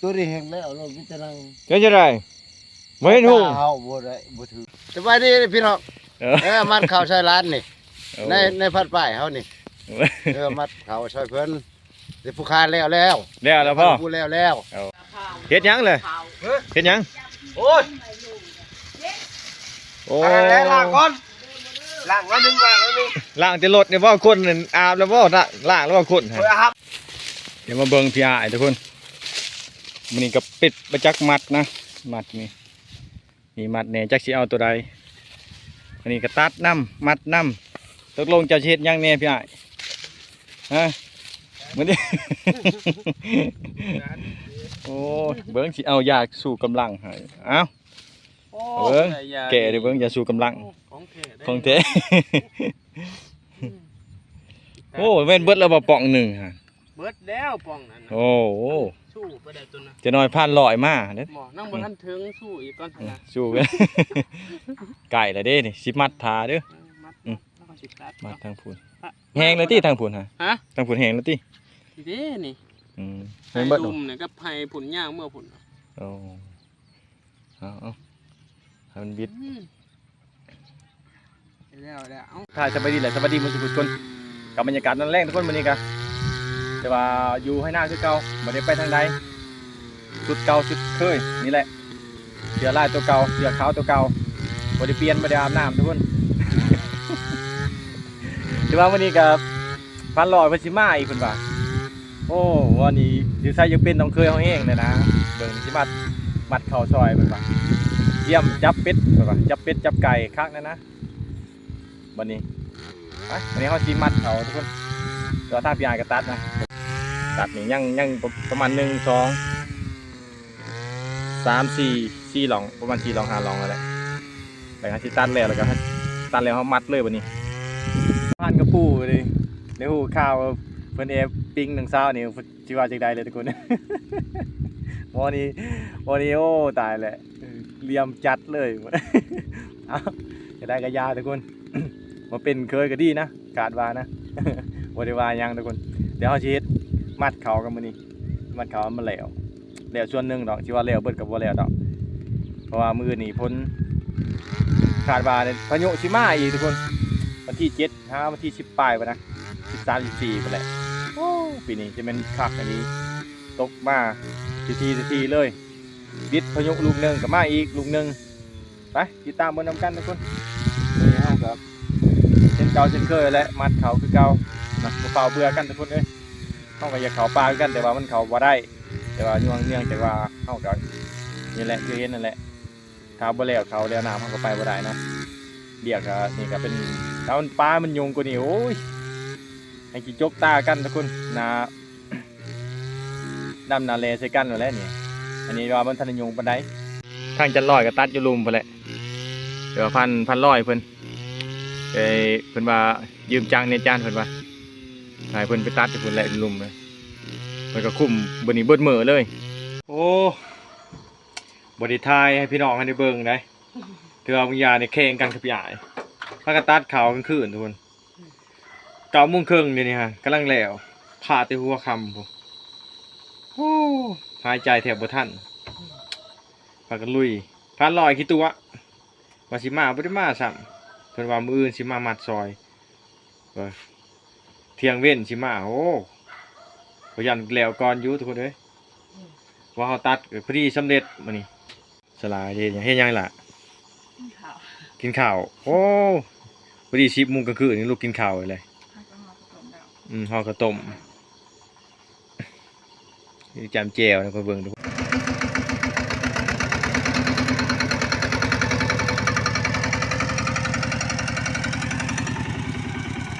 ຕົວນີ້ແຮງແລ້ວ ເຮົາມີແຕ່ນັ່ງ ເປັນຈັ່ງໃດ? ບໍ່ເຫັນຫຸ່ງ ຕາເຮົາບໍ່ໄດ້ ບໍ່ຖືກ. ສະບາຍດີພີ່ນ້ອງ. ເອີ ເອີ ມັດເຂົ້າໃສ່ຫຼານນີ້ ເອີ ໃນ ໃນພັດປ້າຍເຮົານີ້. ເອີ ມັດເຂົ້າໃສ່ເພິ່ນ ແຕ່ຜູ້ຄານແລ້ວແລ້ວ ແລ້ວແລ້ວບໍ່? ຜູ້ແລ້ວແລ້ວ. ເອົາ ເຮັດຫຍັງເລີຍ? ເຮັດຫຍັງ? ໂອ້ຍ ໂອ້ ລ້າງກ່ອນ ລ້າງໜ້ອຍໜຶ່ງ ລ້າງໜ້ອຍໜຶ່ງ. ລ້າງແຕ່ລົດນີ້ບໍ່? ຄົນນັ້ນອາບແລ້ວບໍ່? ລ້າງແລ້ວບໍ່ຄົນ? ເອົາ ດຽວມາເບິ່ງພີ່ອ້າຍທຸກຄົນ ມື້ນີ້ກໍປິດມາຈັກມັດນະ ມັດນີ້ ມີມັດແດ່ ຈັກຊິເອົາຕົວໃດ. ອັນນີ້ກໍຕັດນຳ ມັດນຳ. ຕົກລົງເຈົ້າຊິເຮັດຫຍັງແດ່ພີ່ອ້າຍ? ຮະ ມື້ນີ້ ໂອ້ຍ ເບິ່ງຊິເອົາຢາຊູກຳລັງໃຫ້. ເອົ້າ ໂອ້ ເບິ່ງ ແກະເດີ້ເບິ່ງ ຢາຊູກຳລັງ ຂອງແທ້ເດີ້ ຂອງແທ້. ອືມ ໂອ້ ແມ່ນເບິດແລ້ວບໍ່ ປ່ອງໜຶ່ງຫັ້ນ? ເບິດແລ້ວປ່ອງນັ້ນນະ. ໂອ້ ສູ້ໄປໄດ້ຕົວນະ ຈະໜ້ອຍພັນຮ້ອຍມາເດີ້. ບໍ່ ຍັງບໍ່ທັນເຖິງ ສູ້ອີກກ່ອນຫັ້ນນະ. ອືມ ສູ້ ໃກ້ແລ້ວເດ້ນີ້ ຊິມັດຖ້າເດີ້. ເອີ ມັດ ອືມ ມັດ ມັດທາງພຸ້ນ. ແຫ້ງແລ້ວຕິທາງພຸ້ນຫະ? ຮະ ທາງພຸ້ນແຫ້ງແລ້ວຕິ? ເດ້ນີ້. ອືມ ໃຫ້ດຸ່ມນີ້ກັບໃຫ້ພຸ້ນ ຍ່າງເມືອພຸ້ນ. ໂອ້ ເອົາ ເອົາ ໃຫ້ມັນບິດ ອືມ ແລ້ວ ແລ້ວ ເອົາ ຖ່າຍສະບາຍດີແຫຼະ ສະບາຍດີໝົດທຸກຄົນ ກັບບັນຍາກາດຕອນແລງທຸກຄົນ. ມື້ນີ້ກະ ແຕ່ວ່າຢູ່ໄຮ່ນາຄືເກົ່າ ບໍ່ໄດ້ໄປທາງໃດ ຊຸດເກົ່າຊຸດເຄີຍນີ້ແຫຼະ ເສື້ອລາຍຕົວເກົ່າ ເສື້ອຂາວຕົວເກົ່າ ບໍ່ໄດ້ປ່ຽນ ບໍ່ໄດ້ອາບນ້ຳທຸກຄົນ. ຖືວ່າມື້ນີ້ກະ ພັນຮ້ອຍເພິ່ນຊິມາອີກເພິ່ນວ່າ. ໂອ້ ວ່ານີ້ຢູ່ໃສຍັງເປັນນ້ອງເຂີຍເຮົາແຮງເລີຍນະ ເບິ່ງຊິມາມັດເຂົ້າຊ່ອຍເພິ່ນວ່າ. ຕຽມຈັບເປັດເພິ່ນວ່າ ຈັບເປັດຈັບໄກ່ຄັກແນ່ນະ. ບັດນີ້ ໄປ ບັດນີ້ເຮົາຊິມັດເຂົ້າທຸກຄົນ ແຕ່ວ່າທາງພີ່ອ້າຍກໍຕັດນະ ຕັດນີ້ຍັງ ຍັງປະມານໜຶ່ງ ສອງ ສາມ ສີ່ ສີ່ລ່ອງ ປະມານສີ່ລ່ອງ ຫ້າລ່ອງນັ້ນແຫຼະ. ແລ້ວກໍຊິຕັດແລ້ວ ແລ້ວກໍຕັດແລ້ວເຮົາມັດເລີຍບັດນີ້. ຜ່ານກະປູເລີຍ ໄດ້ຮູ້ຂ່າວວ່າເພິ່ນແອບປີ້ງນ້ອງສາວນີ້ ຊິວ່າຈັ່ງໃດເລີຍທຸກຄົນ. ໝໍນີ້ ໝໍນີ້ ໂອ້ ຕາຍແລ້ວ ຫຼ່ຽມຈັດເລີຍ. ເອົ້າ ຈະໄດ້ກະຢ່າທຸກຄົນ ບໍ່ເປັນເຂີຍກໍດີນະ ຄາດວ່ານະ ບໍ່ໄດ້ວ່າຫຍັງທຸກຄົນ. ດຽວເຮົາຊິເຮັດມັດເຂົ້າກັນມື້ນີ້ ມັດເຂົ້າໃຫ້ມັນແລ້ວ ແລ້ວສ່ວນໜຶ່ງດອກ ຊິວ່າແລ້ວເບິດກໍບໍ່ແລ້ວດອກ ເພາະວ່າມື້ນີ້ຝົນ ຄາດວ່າພາຍຸຊິມາອີກທຸກຄົນ ວັນທີເຈັດຫາວັນທີສິບປາຍພຸ້ນນະ ສິບສາມ ສິບສີ່ພຸ້ນແຫຼະ. ໂອ້ ປີນີ້ຈະແມ່ນຄັກອີ່ຫຼີ ຕົກມາຖີ່ໆເລີຍ ບິດພາຍຸລູກໜຶ່ງກໍມາອີກລູກໜຶ່ງ. ໄປ ຕິດຕາມເບິ່ງນຳກັນທຸກຄົນ. ມື້ນີ້ເຮົາກໍເຊັ່ນເກົ່າເຊັ່ນເຄີຍແຫຼະ ມັດເຂົ້າຄືເກົ່ານະ ບໍ່ຟ້າວເບື່ອກັນທຸກຄົນເອີຍ. ເຮົາກໍຢາກເຂົ້າປ່າຄືກັນ ແຕ່ວ່າມັນເຂົ້າບໍ່ໄດ້ ແຕ່ວ່າເນື່ອງ ເນື່ອງຈາກວ່າເຮົາກໍ ນີ້ແຫຼະ ຄືເຫັນນັ້ນແຫຼະ ຖ້າບໍ່ແລ້ວເຂົ້າແລ້ວນ້ຳ ເຮົາກໍໄປບໍ່ໄດ້ນະ. ວຽກກໍ ນີ້ກໍເປັນ ຖ້າມັນປ່າມັນຍຸງກວ່ານີ້ ໂອ້ຍ ໃຫ້ຂີ້ຈົກຕາກັນທຸກຄົນ ໜ້າ ດຳໜ້າແຫຼໃສ່ກັນໂລດແຫຼະນີ້. ອັນນີ້ວ່າມັນທັນໄດ້ຫຍຸ້ງປານໃດ ທາງຈັນລອຍກໍຕັດຢູ່ລຸ່ມພຸ້ນແຫຼະ ແຕ່ວ່າພັນ ພັນລອຍເພິ່ນ ເອີ ເພິ່ນວ່າຢືມຈ້າງແດ່ຈານ ເພິ່ນວ່າ ໃຫ້ເພິ່ນໄປຕັດຢູ່ພຸ້ນແຫຼະ ຢູ່ລຸ່ມນະ ເພິ່ນກໍຄຸມບັດນີ້ເບິດມື້ເລີຍ. ໂອ້ ບໍ່ໄດ້ຖ່າຍໃຫ້ພີ່ນ້ອງເຮົາໄດ້ເບິ່ງໃດ ຖືວ່າບາງຢ່າງນີ້ແຂ່ງກັນກັບຍາຍ ພາກັນຕັດເຂົ້າກາງຄືນທຸກຄົນ. ເກົ້າໂມງເຄິ່ງດຽວນີ້ຮະ ກຳລັງແລ້ວ ພາແຕ່ຫົວຄ່ຳພຸ້ນ. ໂອ້ ຫາຍໃຈແທບບໍ່ທັນ ພາກັນລຸຍ. ພັນລອຍຂີ້ຕົວະ ວ່າຊິມາ ບໍ່ໄດ້ມາຊ້ຳ ເພິ່ນວ່າມື້ອື່ນຊິມາມັດຊ່ອຍ ວ່າທ່ຽງເວັນຊິມາ. ໂອ້ ກໍຢ້ານແລ້ວກ່ອນຢູ່ທຸກຄົນເອີຍ ວ່າເຮົາຕັດກໍພໍດີສຳເລັດມື້ນີ້. ສະຫຼາຍເຮັດຫຍັງ ເຮັດຫຍັງລະ? ກິນເຂົ້າ ກິນເຂົ້າ. ໂອ້ ພໍດີສິບໂມງກາງຄືນນີ້ ລຸກກິນເຂົ້າເລີຍ. ເຮົາກໍຫໍ່ເຂົ້າຕົ້ມແລ້ວ. ອືມ ຫໍ່ເຂົ້າຕົ້ມ ຈ້ຳແຈ່ວໃຫ້ຂ້ອຍເບິ່ງດູ.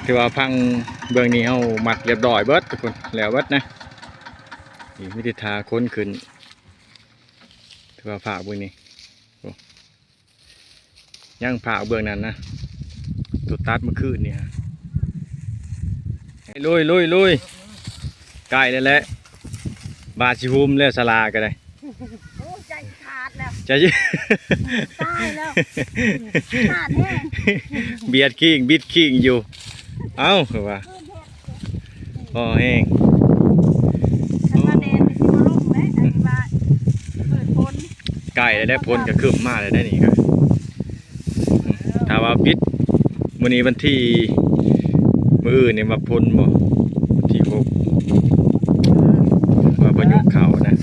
ຖືວ່າພັງເບື້ອງນີ້ເຮົາມັດລຽບຮ້ອຍເບິດທຸກຄົນ ແລ້ວເບິດນະ. ນີ້ມີແຕ່ຖ້າຂົນຂຶ້ນ. ຖືວ່າພາກເບື້ອງນີ້ ໂອ້ ຍັງພາກເບື້ອງນັ້ນນະ ຕົວຕັດເມື່ອຄືນນີ້ຮະ. ລຸຍ ລຸຍ ລຸຍ ໃກ້ແລ້ວແຫຼະ ບາດຊິຫຸ້ມແລ້ວສາລາກໍໄດ້. ໂອ້ ໃຈຂາດແລ້ວ ໃຈ ຕາຍແລ້ວ ຂາດແຮງ ບຽດຄີງ ບິດຄີງຢູ່. ເອົ້າ ຄືວ່າ ພໍແຮງ ຄັນວ່າແດດນີ້ຊິບໍ່ລົງເດ້ ອັນວ່າ ໃກ້ແລ້ວ ຝົນກໍຄຶ້ມມາແລ້ວໄດ໋ນີ້ກໍ ຖ້າວ່າບິດ ມື້ນີ້ວັນທີ ມື້ອື່ນນີ້ວ່າຝົນບໍ່ ວັນທີຫົກ ວ່າພາຍຸເຂົ້ານະ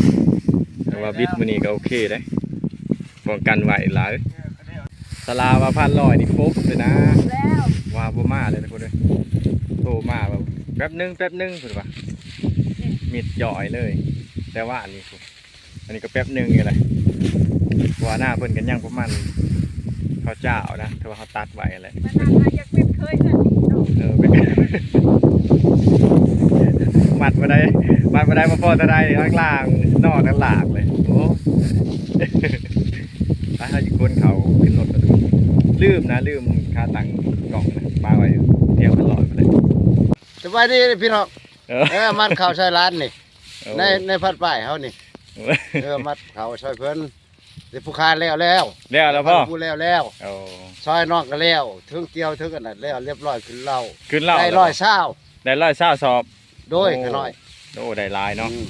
ແຕ່ວ່າບິດມື້ນີ້ກໍໂອເຄເດ້ ປ້ອງກັນໄວ້ຫຼາຍ. ສາລາວ່າພັນຮ້ອຍນີ້ຄົບເລີຍນະ ວ່າບໍ່ມາເລີຍທຸກຄົນເອີຍ ໂທມາວ່າແປັບໜຶ່ງ ແປັບໜຶ່ງເພິ່ນວ່າ ມິດຈ້ອຍເລີຍ ແຕ່ວ່າອັນນີ້ ອັນນີ້ກໍແປັບໜຶ່ງນີ້ແຫຼະ ເພາະວ່ານາເພິ່ນກໍຍັງປະມານເຂົ້າເຈົ້ານະ ແຕ່ວ່າເຮົາຕັດໄວ້ຫັ້ນແຫຼະ ມັນໜ້າຢາກເປັນເຄີຍເຮືອນນີ້ເນາະ ເອີ ແມ່ນ ມັດບໍ່ໄດ້ ມັດບໍ່ໄດ້ ບໍ່ພໍເທົ່າໃດ ລ້າງໆ ນອນລ້າງເລີຍ ໂອ້ ໄປ ເຮົາຊິຂົນເຂົ້າຂຶ້ນລົດກ່ອນ ລືມນະ ລືມຂາຕັ້ງກ້ອງນະ ປະໄວ້ຢູ່ ຕຽມໄວ້ລອດໄປເລີຍ. ສະບາຍດີພີ່ນ້ອງ ເອີ ເອີ ມັດເຂົ້າຊ່ອຍຫຼານນີ້ ເອີ ໃນ ໃນພັນປ້າຍເຮົານີ້ ເອີ ມັດເຂົ້າຊ່ອຍເພິ່ນ ແຕ່ຜູ້ຄານແລ້ວແລ້ວ ແລ້ວແລ້ວບໍ່ ຜູ້ແລ້ວແລ້ວ ໂອ້ ຊ່ອຍນ້ອງກໍແລ້ວ ເຖິງກ່ຽວເຖິງອັນນັ້ນແລ້ວ ລຽບຮ້ອຍ ຂຶ້ນເຫຼົ້າ ຂຶ້ນເຫຼົ້າ ໄດ້ຮ້ອຍຊາວ ໄດ້ຮ້ອຍຊາວສອບ ໂດຍ ໂອ້ ຂ້ານ້ອຍ ໂອ້ ໄດ້ຫຼາຍເນາະ ອືມ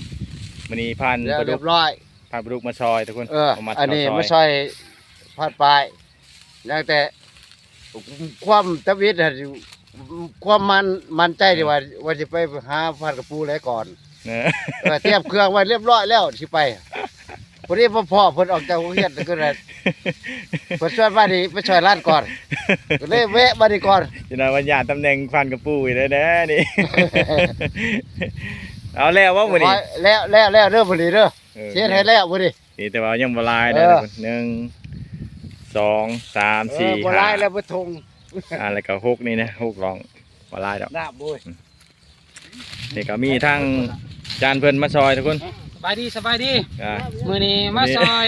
ມື້ນີ້ຜ່ານປາດຸກ ລຽບຮ້ອຍ ຜ່ານປາດຸກມາຊ່ອຍທຸກຄົນ ເອີ ເອົາມາ ອັນນີ້ມາຊ່ອຍພັນປ້າຍ ຍັງແຕ່ ຄວາມທຳອິດຫັ້ນ ຄວາມໝັ້ນ ໝັ້ນໃຈທີ່ວ່າ ອືມ ວ່າຊິໄປຫາພັນກະປູແລະກ່ອນ ເອີ ເອີ ຕຽມເຄື່ອງໄວ້ລຽບຮ້ອຍແລ້ວ ຊິໄປ ພໍດີມາພໍ້ເພິ່ນອອກຈາກໂຮງຮຽນ ກໍເລີຍ ເພິ່ນຊວນມານີ້ໄປຊ່ອຍຫຼານກ່ອນ ກໍເລີຍແວະມານີ້ກ່ອນ ຈະໜ້ອຍວ່າຍາດຕຳແໜ່ງພັນກະປູອີກແລ້ວນີ້ ເອົາແລ້ວບໍ່ມື້ນີ້ ແລ້ວ ແລ້ວ ແລ້ວເດີມື້ນີ້ເດີ ເອີ ເຮັດໃຫ້ແລ້ວມື້ນີ້ ນີ້ແຕ່ວ່າຍັງບໍ່ຫຼາຍເດີ ເອີ ທຸກຄົນ ໜຶ່ງ ສອງ ສາມ ເອີ ສີ່ ບໍ່ຫຼາຍ ຫ້າ ແລ້ວບໍ່ຖົງ ອ່າ ແລ້ວກໍຫົກນີ້ນະ ຫົກລ່ອງ ບໍ່ຫຼາຍດອກ ນ້ຳໂອ້ຍ ອືມ ນີ້ກໍມີທາງຈານເພິ່ນມາຊ່ອຍທຸກຄົນ ສະບາຍດີ ສະບາຍດີ ອ່າ ມື້ນີ້ມາຊ່ອຍ